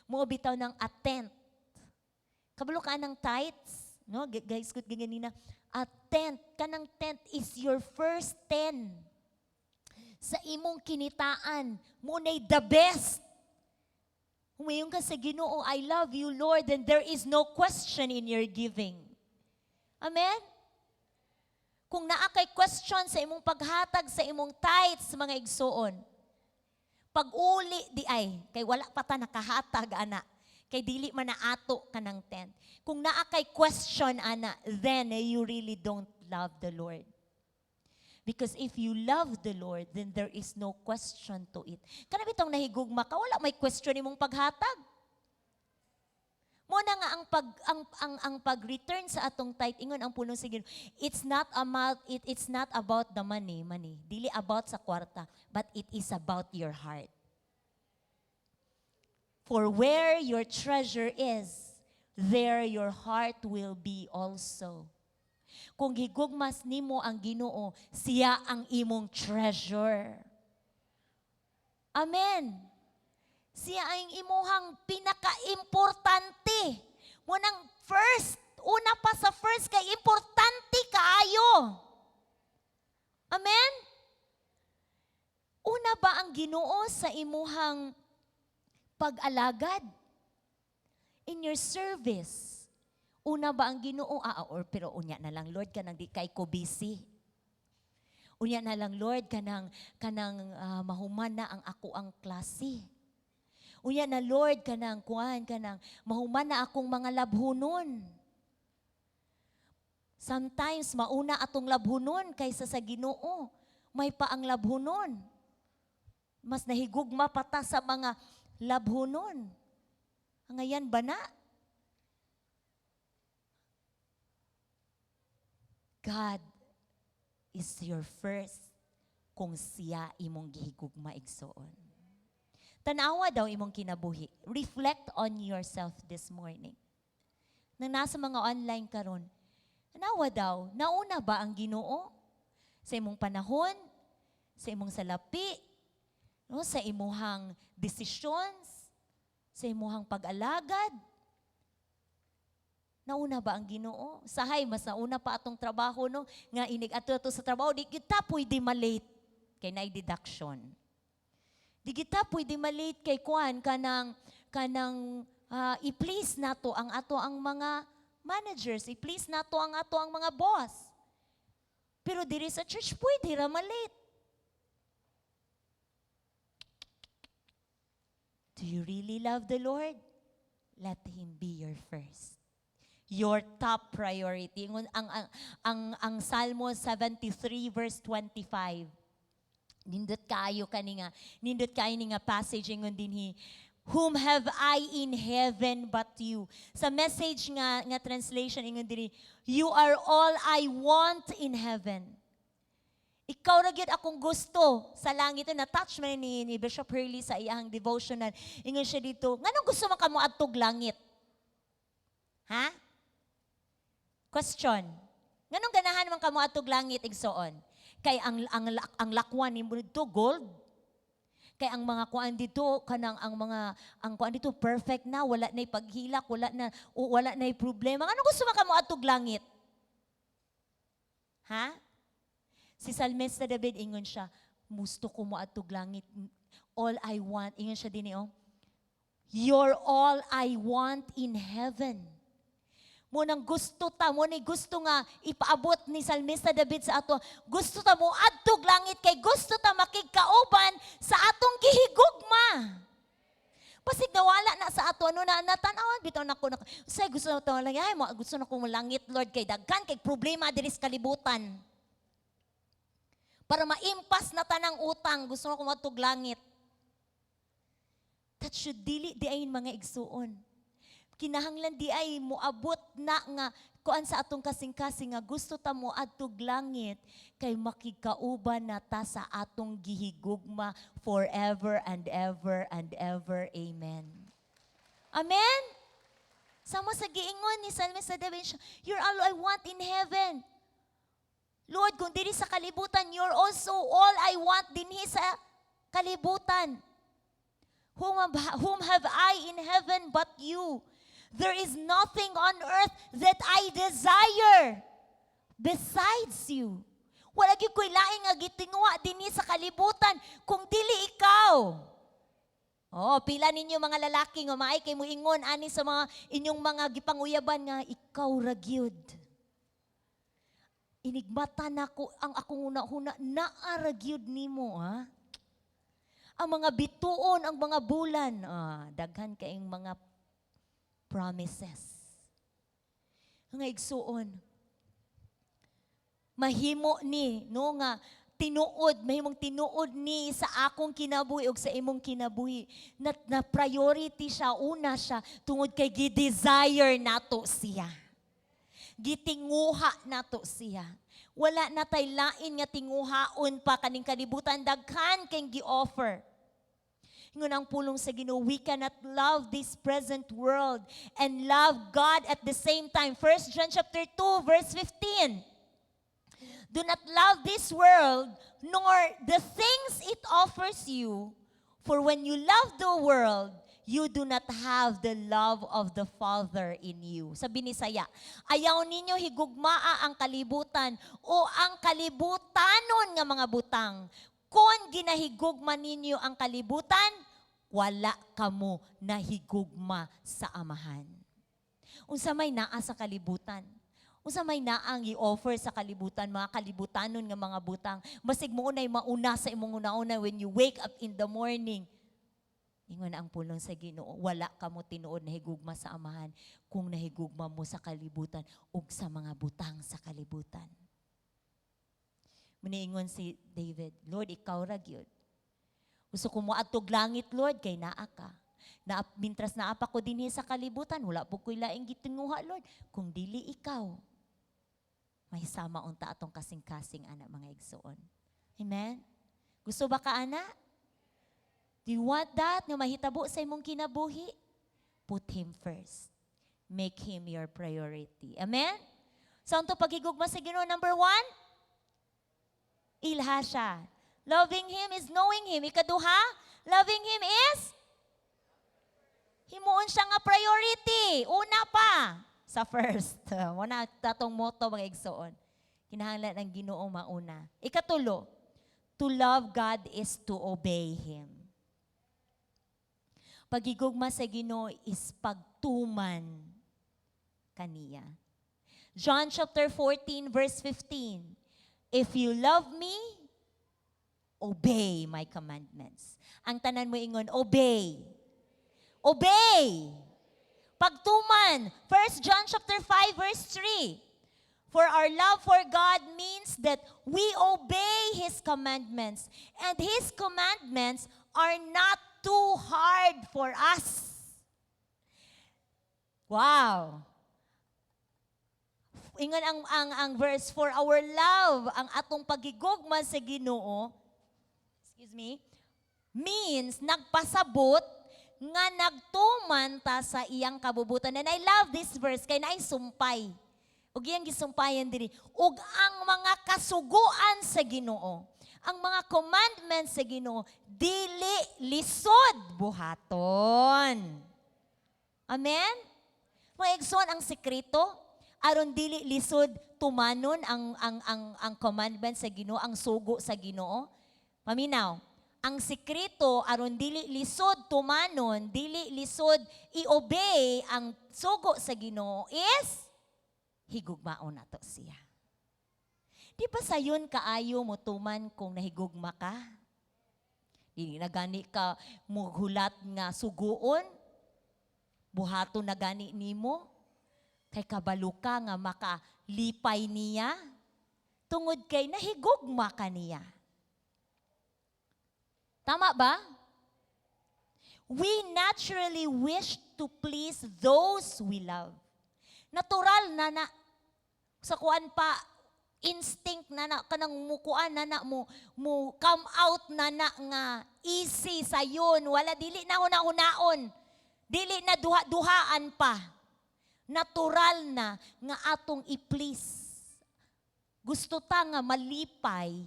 Mo bitaw ng a tenth. Kabalo ka ng tithes, no? Guys, kut ganina. A tenth, kanang tenth is your first 10. Sa imong kinitaan, mo na'y the best. Humayon ka sa Ginoo, "I love you, Lord," and there is no question in your giving. Amen? Kung naa kay question sa imong paghatag sa imong tithes, mga igsuon, pag-uli di ay, kay wala pa ta nakahatag ana, kay dili man na ato kanang tenth. Kung naa kay question ana, then you really don't love the Lord. Because if you love the Lord, then there is no question to it. Kana bitong nahigugma ka, wala may question imong paghatag. Mo na nga ang pag-return sa atong tithe, ingon ang pulong sa Ginoo. It's not about the money. Dili about sa kwarta, but it is about your heart. For where your treasure is, there your heart will be also. Kung gigugmas nimo ang Ginoo, siya ang imong treasure. Amen. Siya ang imuhang pinaka-importante. Munang first, una pa sa first, kay importante kaayo. Amen? Una ba ang Ginoo sa imuhang pag-alagad? In your service? Una ba ang Ginoo? Ah, or pero unya na lang, Lord, kanang di kay ko busy. Unya na lang, Lord, kanang mahuman na ang ako ang klase. Unya na, Lord, kanang kuan, kanang mahuman na akong mga labhunon. Sometimes mauna atong labhunon kaysa sa Ginoo. May pa ang labhunon. Mas nahigugma pa ta sa mga labhonon. Angayan ba na? God is your first kung siya imong gihigugma, igsoon. Tanawa daw imong kinabuhi. Reflect on yourself this morning. Nang nasa mga online karon, tanawa daw, nauna ba ang Ginoo sa imong panahon, sa imong salapi, no, sa imuhang decisions, sa imuhang pag-alagad? Nauna ba ang Ginoo? Sahay, mas nauna pa atong trabaho, no? Nga inig ato ato sa trabaho, di kita pwede malate kay naay deduction. Di kita pwede malate kay kuan kanang kanang i-please nato ang ato ang mga managers, i-please nato ang ato ang mga boss. Pero diri sa church, pwede ra malate. Do you really love the Lord? Let Him be your first. Your top priority. Ang Salmo 73 verse 25. Nindot kaayo kani nga, nindot kaayo ni nga passage. Ingon dinhi, "Whom have I in heaven but you?" Sa Message nga translation, ingon dinhi, "You are all I want in heaven." Ikaw ra gyud akong gusto sa langit. Na touch man ni Bishop Hurley sa iyang devotional. Ingon siya dito, nganong gusto man kamo adtog langit? Ha? Question. Nganong ganahan man kamo adtog langit, igsoon? Kay ang lakwan nimo dito gold. Kay ang mga kuan dito, kanang ang mga ang kuan dito perfect na, wala nay paghilak, wala nay problema. Nganong gusto man kamo adtog langit? Ha? Si Salmista David, ingon siya, "Gusto ko mo adtog langit. All I want," ingon siya din, oh. "You're all I want in heaven." Mo nang gusto ta, mo ni gusto nga ipaabot ni Salmista David sa ato. Gusto ta mo adtog langit kay gusto ta makigkauban sa atong gihigugma. Pasig nawala na sa ato, ano na natanawan bitaw nako na. Say gusto na to lang, ay mo gusto na ko langit, Lord, kay daghan kay problema diri sa kalibutan. Para maimpas na tanang utang, gusto na ko moadtog langit. That should dili di ay, mga igsuon. Kinahanglan di ay moabot na nga kuan sa atong kasing-kasing nga gusto ta mo adtog langit kay makigkauban na ta sa atong gihigugma forever and ever and ever. Amen. Amen. Sama sa giingon ni Salmista David, "You're all I want in heaven." Lord, kung diri sa kalibutan, you're also all I want dinhi sa kalibutan. Whom have I in heaven but you? There is nothing on earth that I desire besides you. Wala gyud ko'y laing nga gitinguha dinhi sa kalibutan kung dili ikaw. Oh, pila ninyo mga lalaki nga maay kay muingon ani sa mga inyong mga gipanguyaban nga ikaw ra gyud. Inigmata nako ang akong una-una, naa ra gyud nimo, ha. Ang mga bituon, ang mga bulan, daghan kaayong mga promises. Nga igsuon, mahimo ni no nga tinuod, mahimong tinuod ni sa akong kinabuhi ug sa imong kinabuhi na priority siya, una siya tungod kay gi-desire nato siya. Gitinguha nato siya. Wala na tay lain nga tinguhaon pa kaning kalibutan, daghan kay gi-offer. Ingon ang pulong sa Ginoo, we cannot love this present world and love God at the same time. 1 John chapter 2 verse 15. Do not love this world nor the things it offers you, for when you love the world, you do not have the love of the Father in you. Sa Binisaya, ayaw ninyo higugmaa ang kalibutan o ang kalibutanon nga mga butang. Kung ginahigugma ninyo ang kalibutan, wala kamo nahigugma sa Amahan. Unsa may naa sa kalibutan? Unsa may naang i-offer sa kalibutan, mga kalibutanon nga mga butang? Masig mo unay mauna sa imong una-una when you wake up in the morning. Ingon ang pulong sa Ginoo, wala kamo tinuod nahigugma sa Amahan kung nahigugma mo sa kalibutan ug sa mga butang sa kalibutan. Muniingon si David, "Lord, ikaw ra gyud." Gusto ko moadtog langit, Lord, kay naa ka. Na, mintras naa pa ko dinhi sa kalibutan, wala po ko'y laing gitinguha, Lord, kung dili ikaw. May sama unta atong kasing-kasing ana, mga igsoon. Amen? Gusto ba ka, ana? Do you want that nga mahitabo sa imong kinabuhi? Put Him first. Make Him your priority. Amen? So, ang to paghigugma sa Ginoo, number one, ilha siya. Loving Him is knowing Him. Ikaduha, loving Him is himuon siya nga priority. Una pa sa first. Wala tatong motto, mga igsoon. Kinahanglan ang Ginoo mauna. Ikatulo, to love God is to obey Him. Pagigugma sa Ginoo is pagtuman kaniya. John chapter 14 verse 15. "If you love me, obey my commandments." Ang tanan mo ingon, "Obey." Obey. Pagtuman. 1 John chapter 5 verse 3. For our love for God means that we obey His commandments. And His commandments are not too hard for us. Wow. Ingon ang verse, for our love, ang atong pagigugma sa Ginoo, excuse me, means nagpasabot nga nagtuman ta sa iyang kabubutan. And I love this verse kay naay sumpay. Ug iyang gisumpayan diri, ug ang mga kasuguan sa Ginoo, ang mga commandments sa Ginoo dili lisod buhaton. Amen? Mga igsoon, ang sekreto aron dili lisod tumanon ang commandment sa Ginoo, ang sugo sa Ginoo. Paminaw. Ang sekreto aron dili lisod tumanon, dili lisod i-obey ang sugo sa Ginoo is higugmaon nato siya. Di ba sayon kaayo mo tuman kung nahigugma ka? Di na gani ka muhulat nga suguon, buhaton na gani nimo, kay kabalo ka nga makalipay niya, tungod kay nahigugma ka niya. Tama ba? We naturally wish to please those we love. Natural na na sa kuan pa, instinct na na kanang mukuan na na mo mo come out na na nga easy sayon, wala, dili na huna-hunaon, dili na duha-duhaan pa, natural na nga atong i-please. Gusto ta nga malipay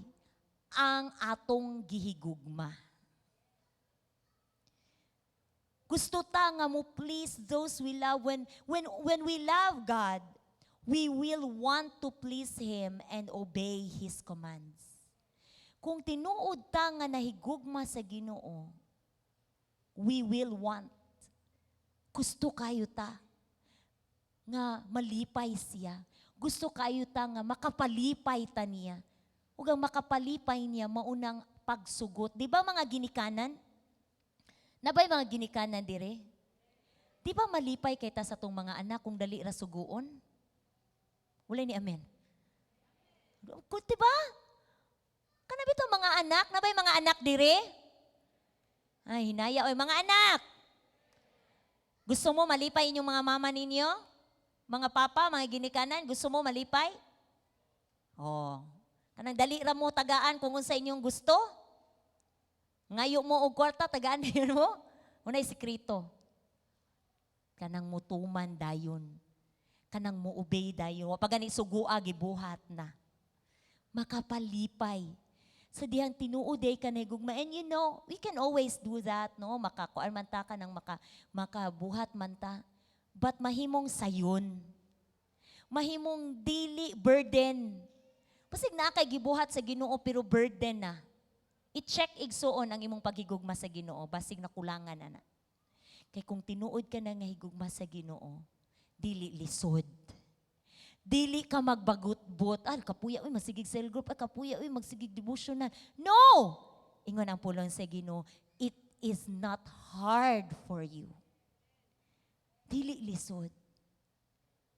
ang atong gihigugma. Gusto ta nga mo please those we love. When we love God, we will want to please Him and obey His commands. Kung tinuod ta nga nahigugma sa Ginoo, we will want. Gusto kayo ta nga malipay siya. Gusto kayo ta nga makapalipay ta niya. Ug ang makapalipay niya maunang pagsugot. Di ba, mga ginikanan? Nabay mga ginikanan dire? Di ba malipay kay ta sa atong mga anak kung dali ra suguon? Wala ni amen. Kung di ba? Kana bitaw mga anak, nabay mga anak dire? Ay, hinaya oy mga anak. Gusto mo malipay inyong mga mama ninyo? Mga papa, mga ginikanan, gusto mo malipay? Oh. Kanang dali ra mo tagaan kung unsa inyong gusto. Ngayo mo og kwarta, tagaan yun mo. Unay sekreto. Kanang mutuman dayon. Kanang mo-obey dayon. Wa pa gani sugua, gibuhat na. Makapalipay. Sa dihang tinuod ay ka nahigugma. And we can always do that, no? Makakuan man ta ka ng makabuhat man ta. But mahimong sayon. Mahimong dili burden. Basig naa kay gibuhat sa Ginoo pero burden na. I-check, igsuon, ang imong paghigugma sa Ginoo, basig nakulangan ana. Kay kung tinuod ka na nga higugma sa Ginoo, dili lisod. Dili ka magbagot-bot. "Ay, kapuya, uy, masigig cell group. Ay, kapuya, uy, magsigig devotional." No! Ingon ang pulong sa Ginoo, it is not hard for you. Dili lisod.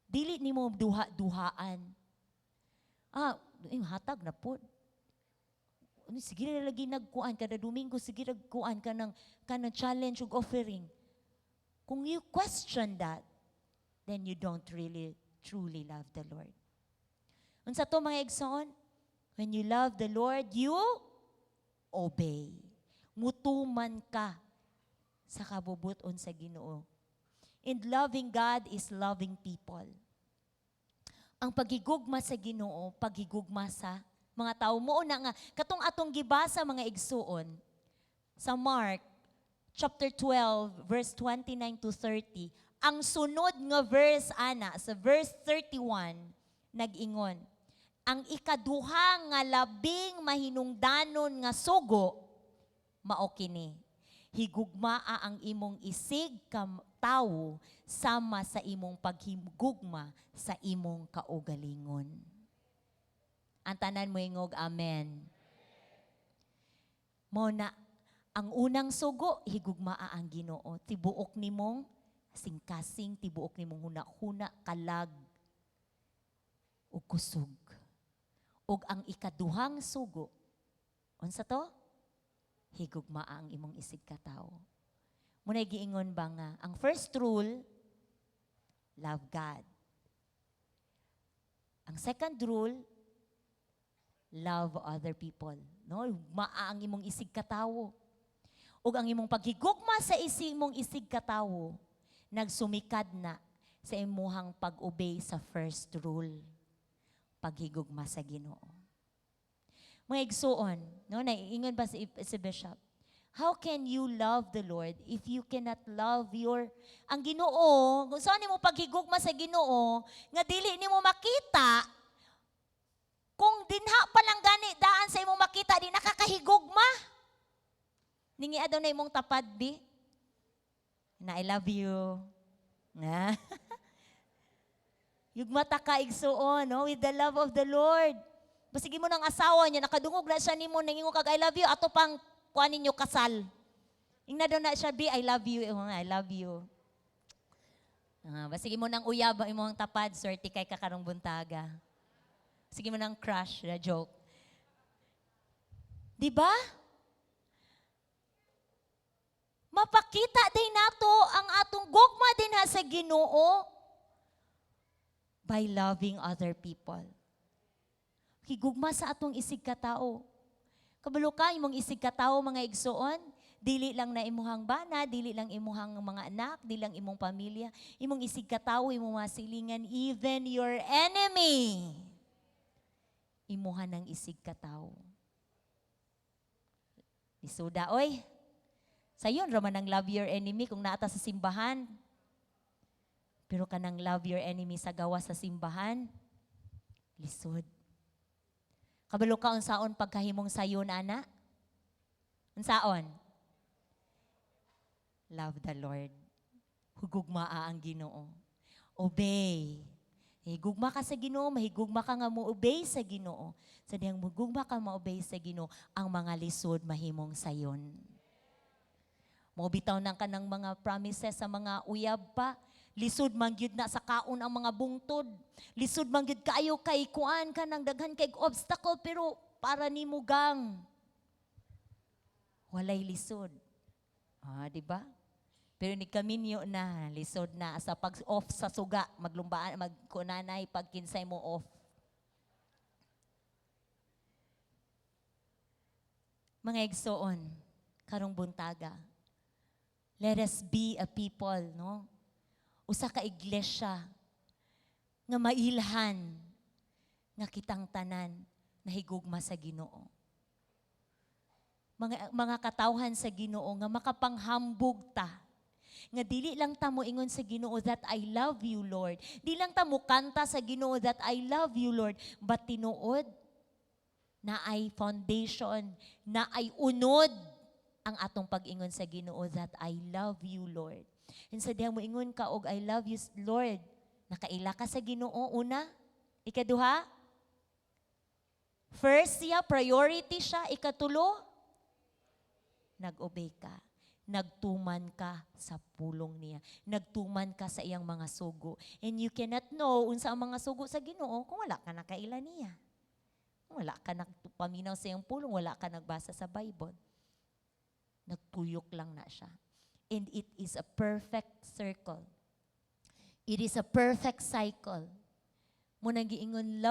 Dili nimo duha-duhaan. "Ah, eh, hatag na po. Ano, sige na lagi nagkuan kada Domingo, sige nagkuan ka ng kanang challenge ug offering. Kung you question that, then you don't really truly love the Lord. Unsa to, mga igsoon? When you love the Lord, you obey. Mutuman ka sa kabubuton sa Ginoo. And loving God is loving people. Ang paghigugma sa Ginoo, paghigugma sa mga tao. Mao na nga katong atong gibasa, mga igsuon, sa Mark chapter 12 verse 29 to 30. Ang sunod nga verse ana sa verse 31 nag-ingon, ang ikaduha nga labing mahinungdanon nga sugo mao kini: higugmaa ang imong isig ka tawo sama sa imong paghigugma sa imong kaugalingon. Ang tanan moingog, "Amen." Mao na ang unang sugo, higugmaa ang Ginoo. Tibuok nimong kasing-kasing, tibuok nimong huna-huna, kalag, ug kusog. Ug ang ikaduhang sugo, unsa to? Higugmaa ang imong isig katawo. Mao na giingon ba nga, ang first rule, love God. Ang second rule, love other people. No, higugmaa ang imong isig katawo. Ug ang imong paghigugma sa imong isig katawo, nagsumikad na sa imuhang pag-obey sa first rule, paghigugma sa Ginoo. Mga igsuon, no, naiingon ba si Bishop? How can you love the Lord if you cannot love your ang Ginoo? Kung saan nimo paghigugma sa Ginoo nga dili nimo makita, kung dinha pa lang gani daan sa imong makita, di nakakahigugma. Ningi daw na imong tapad bi. Na "I love you." Na. Higugmaa ka, igsuon, no? With the love of the Lord. Basig imo ng asawa niya, nakadungog na siya nimo, nangingon kag "I love you," ato pang kuan ninyo, kasal. Ingna daw na siya, "Bi, I love you." Oh, I love you. Ah, basig imo nang uyab, imong tapad, swerte kay ka karong buntaga. Sige mo nang crush, na joke. Di ba? Mapakita din nato ang atong gugma dinha sa Ginoo by loving other people. Higugma sa atong isig katao. Kabalo ka, imong isig katao, mga igsuon, dili lang na imuhang bana, dili lang imuhang mga anak, dili lang imong pamilya, imong isig katao, imong mga silingan, even your enemy. Imuha ng isig katao. Lisuda, oy. Sayon raman ang love your enemy kung naata sa simbahan. Pero kanang love your enemy sa gawas sa simbahan, lisod. Kabalo ka unsaon pagkahimong sayon ana? Unsaon? Love the Lord. Higugmaa ang Ginoo. Obey. Higugma ka sa Ginoo, mahigugma ka nga mo obey sa Ginoo. Sa dihang mohigugma ka mo-obey sa Ginoo, ang mga lisod mahimong sayon. Mo bitaw nang kanang mga promises sa mga uyab pa. Lisod man gyud na sa kaon ang mga bungtod. Lisod man gyud kaayo kay kuan kanang daghan kay obstacle, pero para nimo gang walay lisod. Ah, di ba? Pero ni kaminyo na, lisod na sa pag-off sa suga, maglumbaan, magkunanay pag kinsay mo off. Mga igsoon, karong buntaga, let us be a people, no? Usa ka iglesia nga mailhan nga kitang tanan nahigugma sa Ginoo. Mga katawhan sa Ginoo nga makapanghambog ta nga dili lang ta moingon sa Ginoo that "I love you, Lord." Di lang ta mo kanta sa Ginoo that "I love you, Lord," but tinuod na ay foundation, na ay unod ang atong pag-ingon sa Ginoo that "I love you, Lord." And sa dihang moingon ka og "I love you, Lord," nakaila ka sa Ginoo una, ikaduha, first siya, priority siya, ikatulo, nag-obey ka. Nagtuman ka sa pulong niya. Nagtuman ka sa iyang mga sugo. And you cannot know unsa ang mga sugo sa Ginoo kung wala ka nakaila niya. Wala ka nagpaminaw sa iyang pulong, wala ka nagbasa sa Bible. Nagtuyok lang na siya. And it is a perfect circle. It is a perfect cycle. Mao nang giingon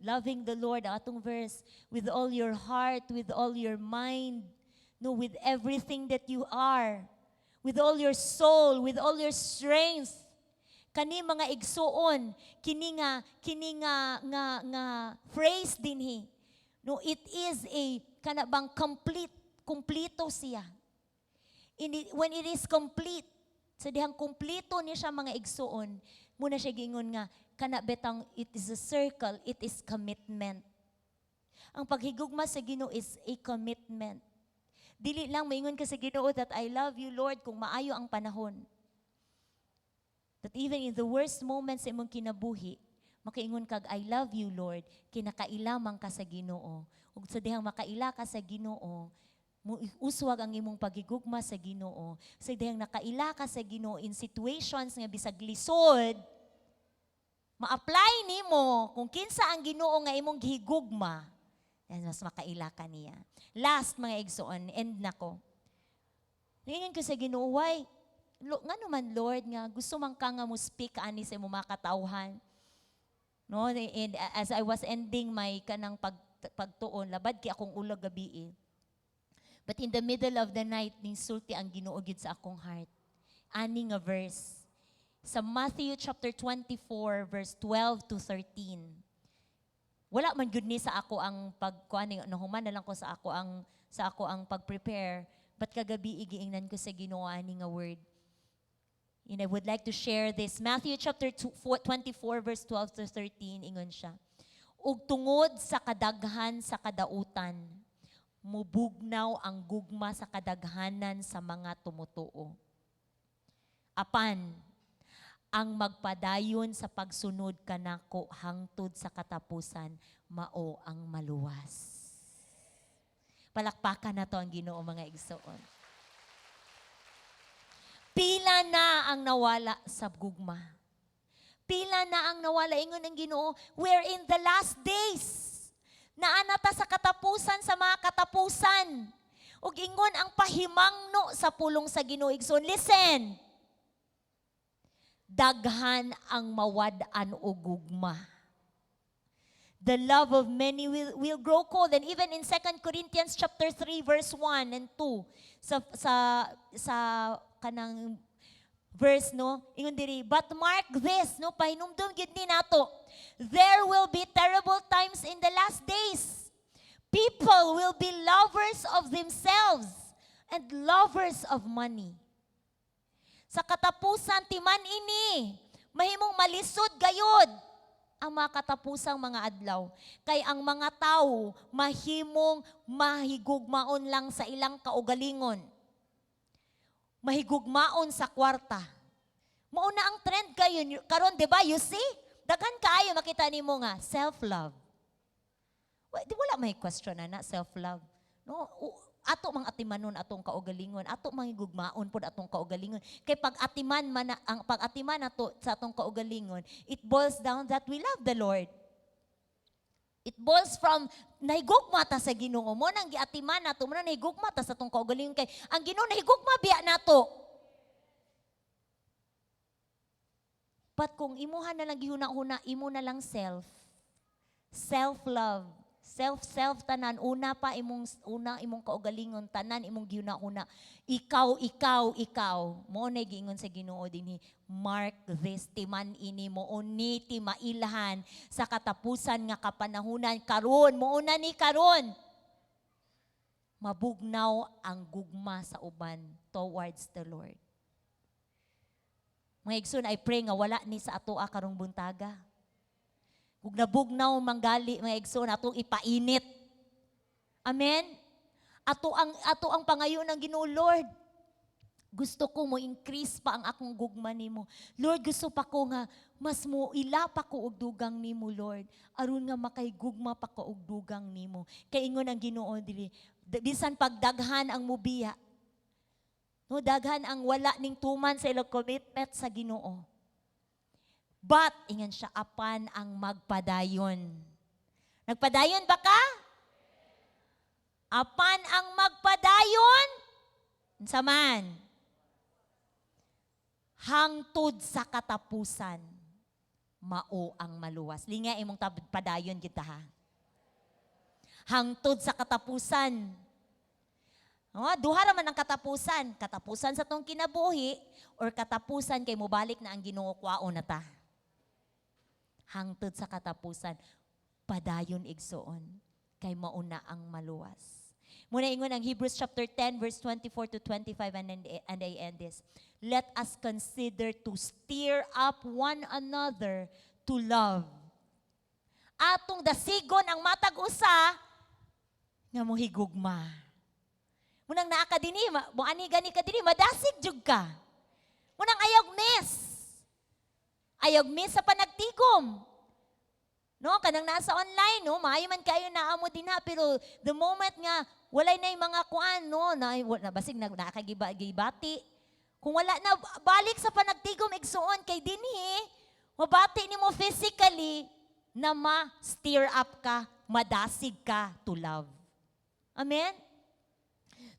loving the Lord, atong verse, with all your heart, with all your mind, no, with everything that you are, with all your soul, with all your strength. Kani, mga igsuon, kini nga phrase dinhi. No, it is a kana bang complete, kumpleto siya. When it is complete, sa dihang kumpleto ni siya, mga igsuon, mao na siya giingon nga kana betang it is a circle, it is commitment. Ang paghigugma sa Ginoo is a commitment. Dili lang maingon ka sa Ginoo that "I love you, Lord," kung maayo ang panahon. That even in the worst moments sa imong kinabuhi, makaingon kag "I love you, Lord," kinakaila man ka sa Ginoo. Ug sa dihang makaila ka sa Ginoo, uswag ang imong pagigugma sa Ginoo. Sa dihang nakaila ka sa Ginoo in situations nga bisag lisod, ma-apply nimo kung kinsa ang Ginoo nga imong gihigugma, yan, mas makaila ka niya. Last, mga igsoon, end na ko. Ningon ko sa Ginoo, "Why? Ngano man, Lord, nga gusto man ka nga mo speak ani sa imong mga katawhan?" No, and as I was ending my kanang pagtuon, labad kay akong ulo gabi eh. But in the middle of the night, ning sulti ang Ginoo gid sa akong heart. Ani nga verse. Sa Matthew chapter 24 verse 12 to 13. Wala man gud ni sa ako ang pagkuan, nahuman na lang ko sa ako ang pag-prepare. But kagabi giingnan ko sa Ginoo ani nga word. And I would like to share this. Matthew chapter 24 verse 12 to 13, ingon siya: "Ug tungod sa kadaghan sa kadautan, mubugnaw ang gugma sa kadaghanan sa mga tumutuo. Apan, ang magpadayon sa pagsunod kanako hangtod sa katapusan, mao ang maluwas." Palakpakan nato ang Ginoo, mga igsoon. Pila na ang nawala sa gugma. Pila na ang nawala. Ingon ang Ginoo, we're in the last days. Naa na ta sa katapusan sa mga katapusan. Ug ingon ang pahimangno sa pulong sa Ginoo, igsoon. Listen. Daghan ang mawad-an og gugma. The love of many will grow cold. And even in 2 Corinthians chapter 3 verse 1 and 2, sa kanang verse, no, ingon diri, "But mark this," no, pahinumdum gyud ni nato, "there will be terrible times in the last days. People will be lovers of themselves and lovers of money." Sa katapusan, timan ini, mahimong malisod gayod ang mga katapusang mga adlaw. Kay ang mga tao mahimong mahigugmaon lang sa ilang kaugalingon. Mahigugmaon sa kwarta. Mao na ang trend kayo karon, di ba? You see? Daghan kaayo makita nimo nga self-love. Di wala may question na self-love. No, ato mang atimanon atong kaugalingon, ato mang higugmaon pod atong kaugalingon. Kay pag atiman man ang pag atiman nato sa atong kaugalingon, it boils down that we love the Lord. It boils from nahigugma ta sa Ginoo. Mao nang giatiman nato, mao nang nahigugma ta sa atong kaugalingon kay ang Ginoo nahigugma biya nato. But kung imuha na lang gihuna-huna, imo na lang self, self-love, self-self tanan, una pa imong una imong kaugalingon, tanan imong gihuna-huna. Ikaw, ikaw, ikaw. Mao na giingon sa Ginoo dinhi. "Mark this, timan ini, mao ni timailhan sa katapusan nga kapanahunan karon, mao na ni karon. Mabugnaw ang gugma sa uban towards the Lord." Mga igsoon, I pray nga wala ni sa atoa karong buntaga. Kung nabugnaw manggali, mga igsoon, atong ipainit. Amen? Ato ang pangayo ng Ginoo, "Lord, gusto ko mo increase pa ang akong gugma nimo. Lord, gusto pa ko nga mas mo ila pa ko og dugang nimo, Lord. Aron nga makahigugma pa ko og dugang nimo." Kay ingon ang Ginoo dili, bisan pagdaghan ang mubiya. No, daghan ang wala ning tuman sa ilang commitment sa Ginoo. But ingon siya, apan ang magpadayon. Nagpadayon ba ka? Apan ang magpadayon, unsa man? Hangtod sa katapusan, mao ang maluwas. Linga imong padayon kita ha. Hangtod sa katapusan. Oh, duha ra man ang katapusan. Katapusan sa tong kinabuhi or katapusan kay mobalik na ang Ginoo, kwaon na ta. Hangtod sa katapusan, padayon, igsoon, kay mauna ang maluwas. Muna ingon ang Hebrews chapter 10 verse 24 to 25, and I end this. "Let us consider to stir up one another to love." Atong dasigon ang matag usa nga mohigugma. Munang naa ka dinhi, mo ani gani ka dinhi, madasig jud ka. Munang ayog miss. Ayog miss sa panagtigom. No, kanang nasa online, no, maayo man kayo naa mo dinha, pero the moment nga walay na yung mga kuan, no, na, na basig na nakagiba gibati. Kung wala na, balik sa panagtigom, igsuon, kay dinhi mabati nimo physically na ma-stir up ka, madasig ka to love. Amen?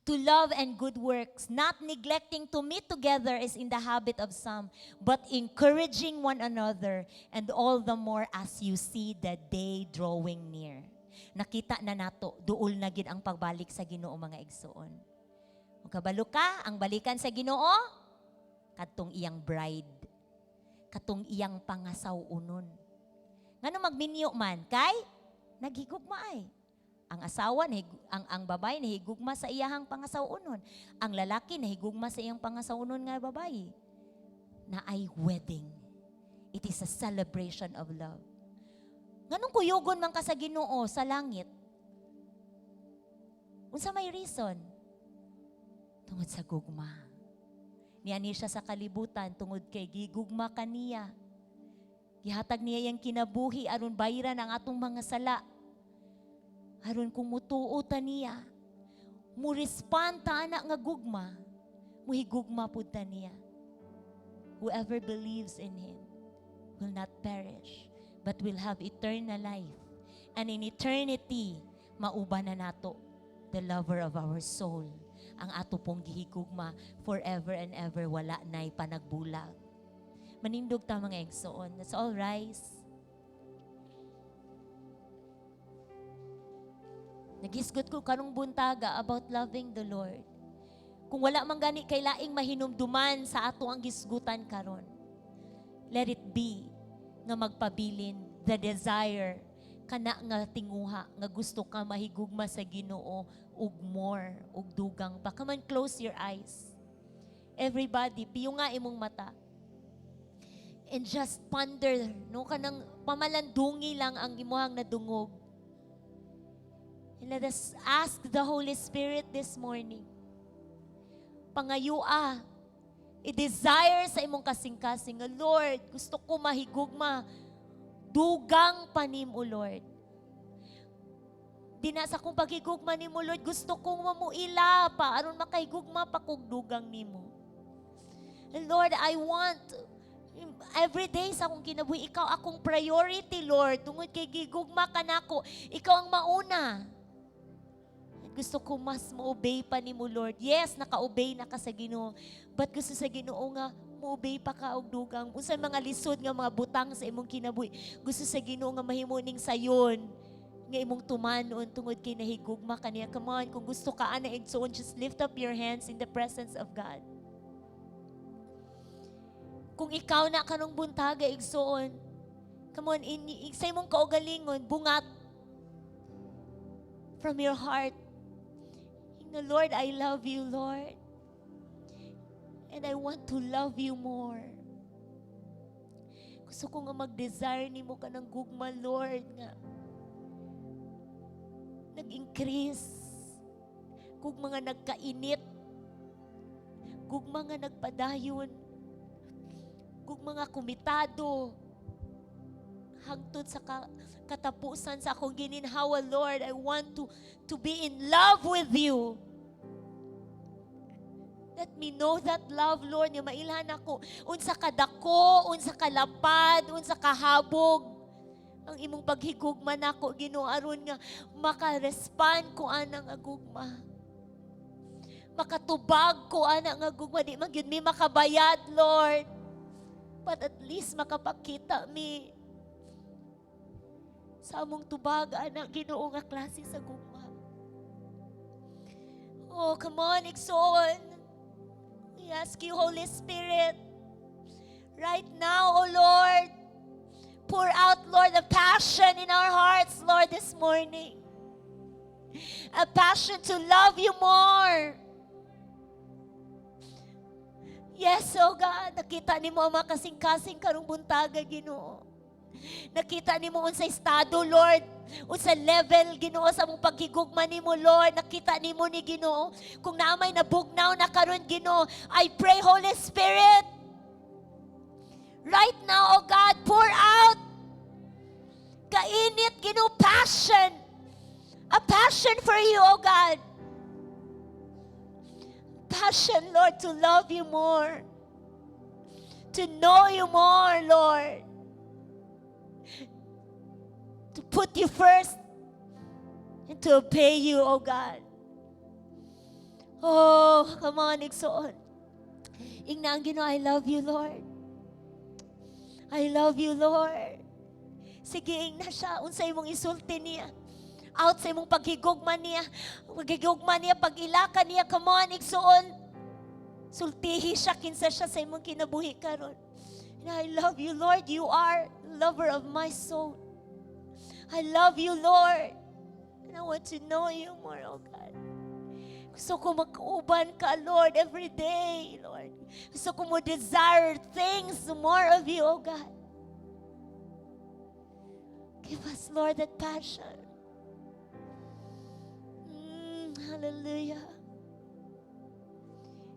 "To love and good works, not neglecting to meet together is in the habit of some, but encouraging one another, and all the more as you see the day drawing near." Nakita na nato, duol na gid ang pagbalik sa Ginoo, mga igsuon. Kung kabalo ka, ang balikan sa Ginoo, kadtong iyang bride, katong iyang pangasaw-unon. Ngano magminyo man kay naghigugma ay. Ang asawa, ang babae nahigugma sa iyahang pangasaw-unon. Ang lalaki nahigugma sa iyang pangasaw-unon nga babae. Na ay wedding. It is a celebration of love. Nganong kuyugon man ka sa Ginoo sa langit? Unsa may reason? Tungod sa gugma. Niani siya sa kalibutan tungod kay gigugma kaniya. Gihatag niya yang kinabuhi aron bayran ang atong mga sala. Aron kung mutuo ta niya, mo respond ta ana nga gugma, muhigugma pud ta niya. Whoever believes in Him will not perish, but will have eternal life. And in eternity, mauban na nato the lover of our soul. Ang ato pong gihigugma forever and ever, wala na'y panagbulag. Manindog ta, mga igsoon. Let's all rise. Naghisgot ko karong buntaga about loving the Lord. Kung wala man gani kay laing mahinumduman sa ato ang gisgutan karon, let it be nga magpabilin the desire kana nga tinguha nga gusto ka mahigugma sa Ginoo ug more ug dugang pa. Come on, close your eyes. Everybody, piyunga imong mata. And just ponder, no, kanang pamalandungi lang ang imuhang nadungog. And let us ask the Holy Spirit this morning. Pangayua, i-desire sa imong kasing-kasing nga, "Lord, gusto ko mahigugma. Dugang pa nimo, Lord. Di na sa akong paghigugma nimo, Lord, gusto kong mamuila pa, aron makahigugma pa kog dugang nimo. And Lord, I want every day sa akong kinabuhi, ikaw akong priority, Lord. Tungod kay gigugma ka nako, ikaw ang mauna. Gusto ko mas mo-obey pa nimo, Lord." Yes, naka-obey na ka sa Ginoo. But gusto sa Ginoo nga mo-obey pa ka og dugang. Unsay mga lisod nga mga butang sa imong kinabuhi, gusto sa Ginoo nga mahimo ning sayon nga imong tumanon tungod kay nahigugma ka niya. Come on, kung gusto ka ana, igsoon, just lift up your hands in the presence of God. Kung ikaw na karong buntaga, igsoon, come on, sa imong kaugalingon, bungat from your heart. The "Lord, I love you, Lord. And I want to love you more. Gusto ko nga mag-desire nimo kanang gugma, Lord, nga nag-increase. Gugma nga nagkainit. Gugma nga nagpadayon. Gugma nga komitado. Hangtod sa katapusan sa akong gininhawa, Lord, I want to be in love with you. Let me know that love, Lord, nga mailhan ako. Unsa kadako, unsa kalapad, unsa kahabog. Ang imong paghigugma nako, Ginoo, aron nga maka-respond ko ana nga gugma. Makatubag ko ana nga gugma. Di man gyud mi makabayad, Lord. But at least makapakita mi sa among tubag ana, Ginoo, nga klase sa gugma. Oh, come on, igsoon. We ask you, Holy Spirit, right now, oh Lord, pour out, Lord, a passion in our hearts, Lord, this morning. A passion to love you more. Yes, oh God, nakita nimo ang mga kasing-kasing karong buntaga, Ginoo. Nakita nimo unsa estado, Lord, unsa level, Ginoo, sa among paghigugma nimo, Lord. Nakita nimo ni, Ginoo. Kung naa may nabugnaw na karon, Ginoo, I pray, Holy Spirit, right now, oh God, pour out kainit, Ginoo, passion. A passion for you, oh God. Passion, Lord, to love you more. To know you more, Lord. To put you first and to obey you, oh God. Oh, come on, igsoon. Ingna ang Ginoo, "I love you, Lord. I love you, Lord." Sige, ingna siya. Unsa imong isulti niya? Out sa imong paghigugma niya. Paghigugma niya, pag-ilaka niya. Come on, igsoon. Sultihi siya, kinsa siya sa imong kinabuhi karon. And I love you, Lord. You are lover of my soul. I love you, Lord. And I want to know you more, oh God. Gusto ko makauban ka, Lord, every day, Lord. Gusto ko mo desire things more of you, oh God. Give us, Lord, that passion. Hallelujah.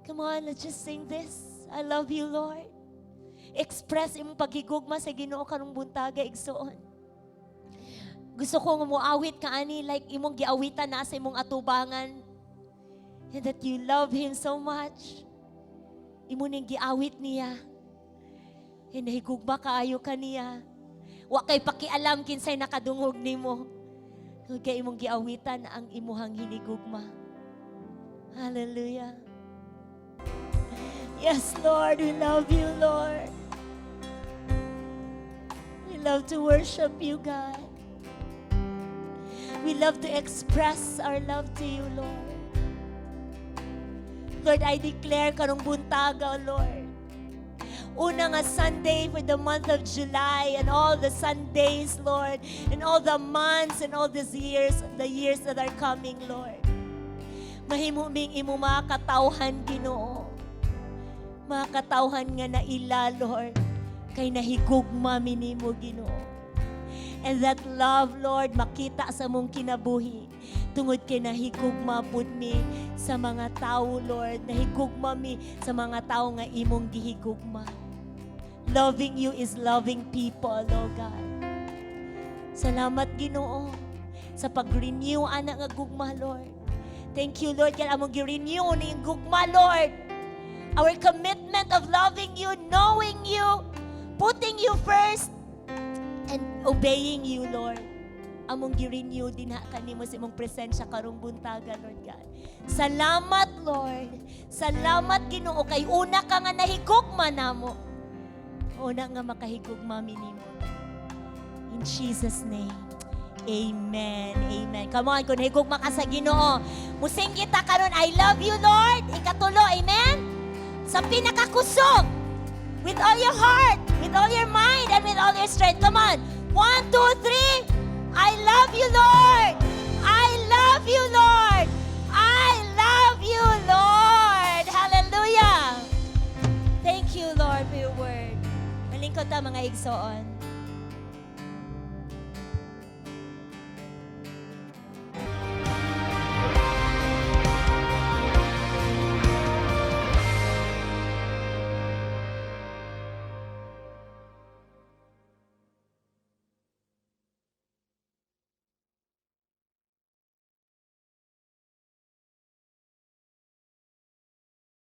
Come on, let's just sing this. I love you, Lord. Express imong paghigugma sa Ginoo karong buntaga, igsoon. Gusto ko nga moawit ka ani like imong giawitan na sa imong atubangan. And that you love Him so much. Imo ning giawit niya. And nahigugma kaayo ka niya. Wa kay pakialam kinsay nakadungog nimo. Kay imong giawitan ang imuhang hinigugma. Hallelujah. Yes, Lord, we love you, Lord. We love to worship you, God. We love to express our love to you, Lord. Lord, I declare karong buntaga, Lord. Una nga Sunday for the month of July and all the Sundays, Lord, and all the months and all these years, the years that are coming, Lord. Mahimo ming imo mga katawhan, Ginoo. Mga katawhan nga naila, Lord, kay nahigugma mi nimo, Ginoo. And that love, Lord, makita sa among kinabuhi. Tungod kay nahigugma pud mi sa mga tao, Lord. Nahigugma mi sa mga tao nga imong gihigugma. Loving you is loving people, oh God. Salamat, Ginoo, sa pag-renew ana nga gugma, Lord. Thank you, Lord, kay among gi-renew ni gugma, Lord. Our commitment of loving you, knowing you, putting you first, and obeying you, Lord. Among gi-renew dinha kanimo sa imong presensya karong buntaga, Lord God. Salamat, Lord. Salamat, Ginoo, kay una ka nga nahigugma namo. Una nga makahigugma mi nimo. In Jesus' name. Amen. Amen. Come on, kung nahigugma ka sa Ginoo, musing kita karon, "I love you, Lord." Ikatulo, amen? Sa pinakakusog. With all your heart, with all your mind, and with all your strength. Come on. One, two, three. I love you, Lord. I love you, Lord. I love you, Lord. Hallelujah. Thank you, Lord, for your word. Malingkod ta, mga igsoon.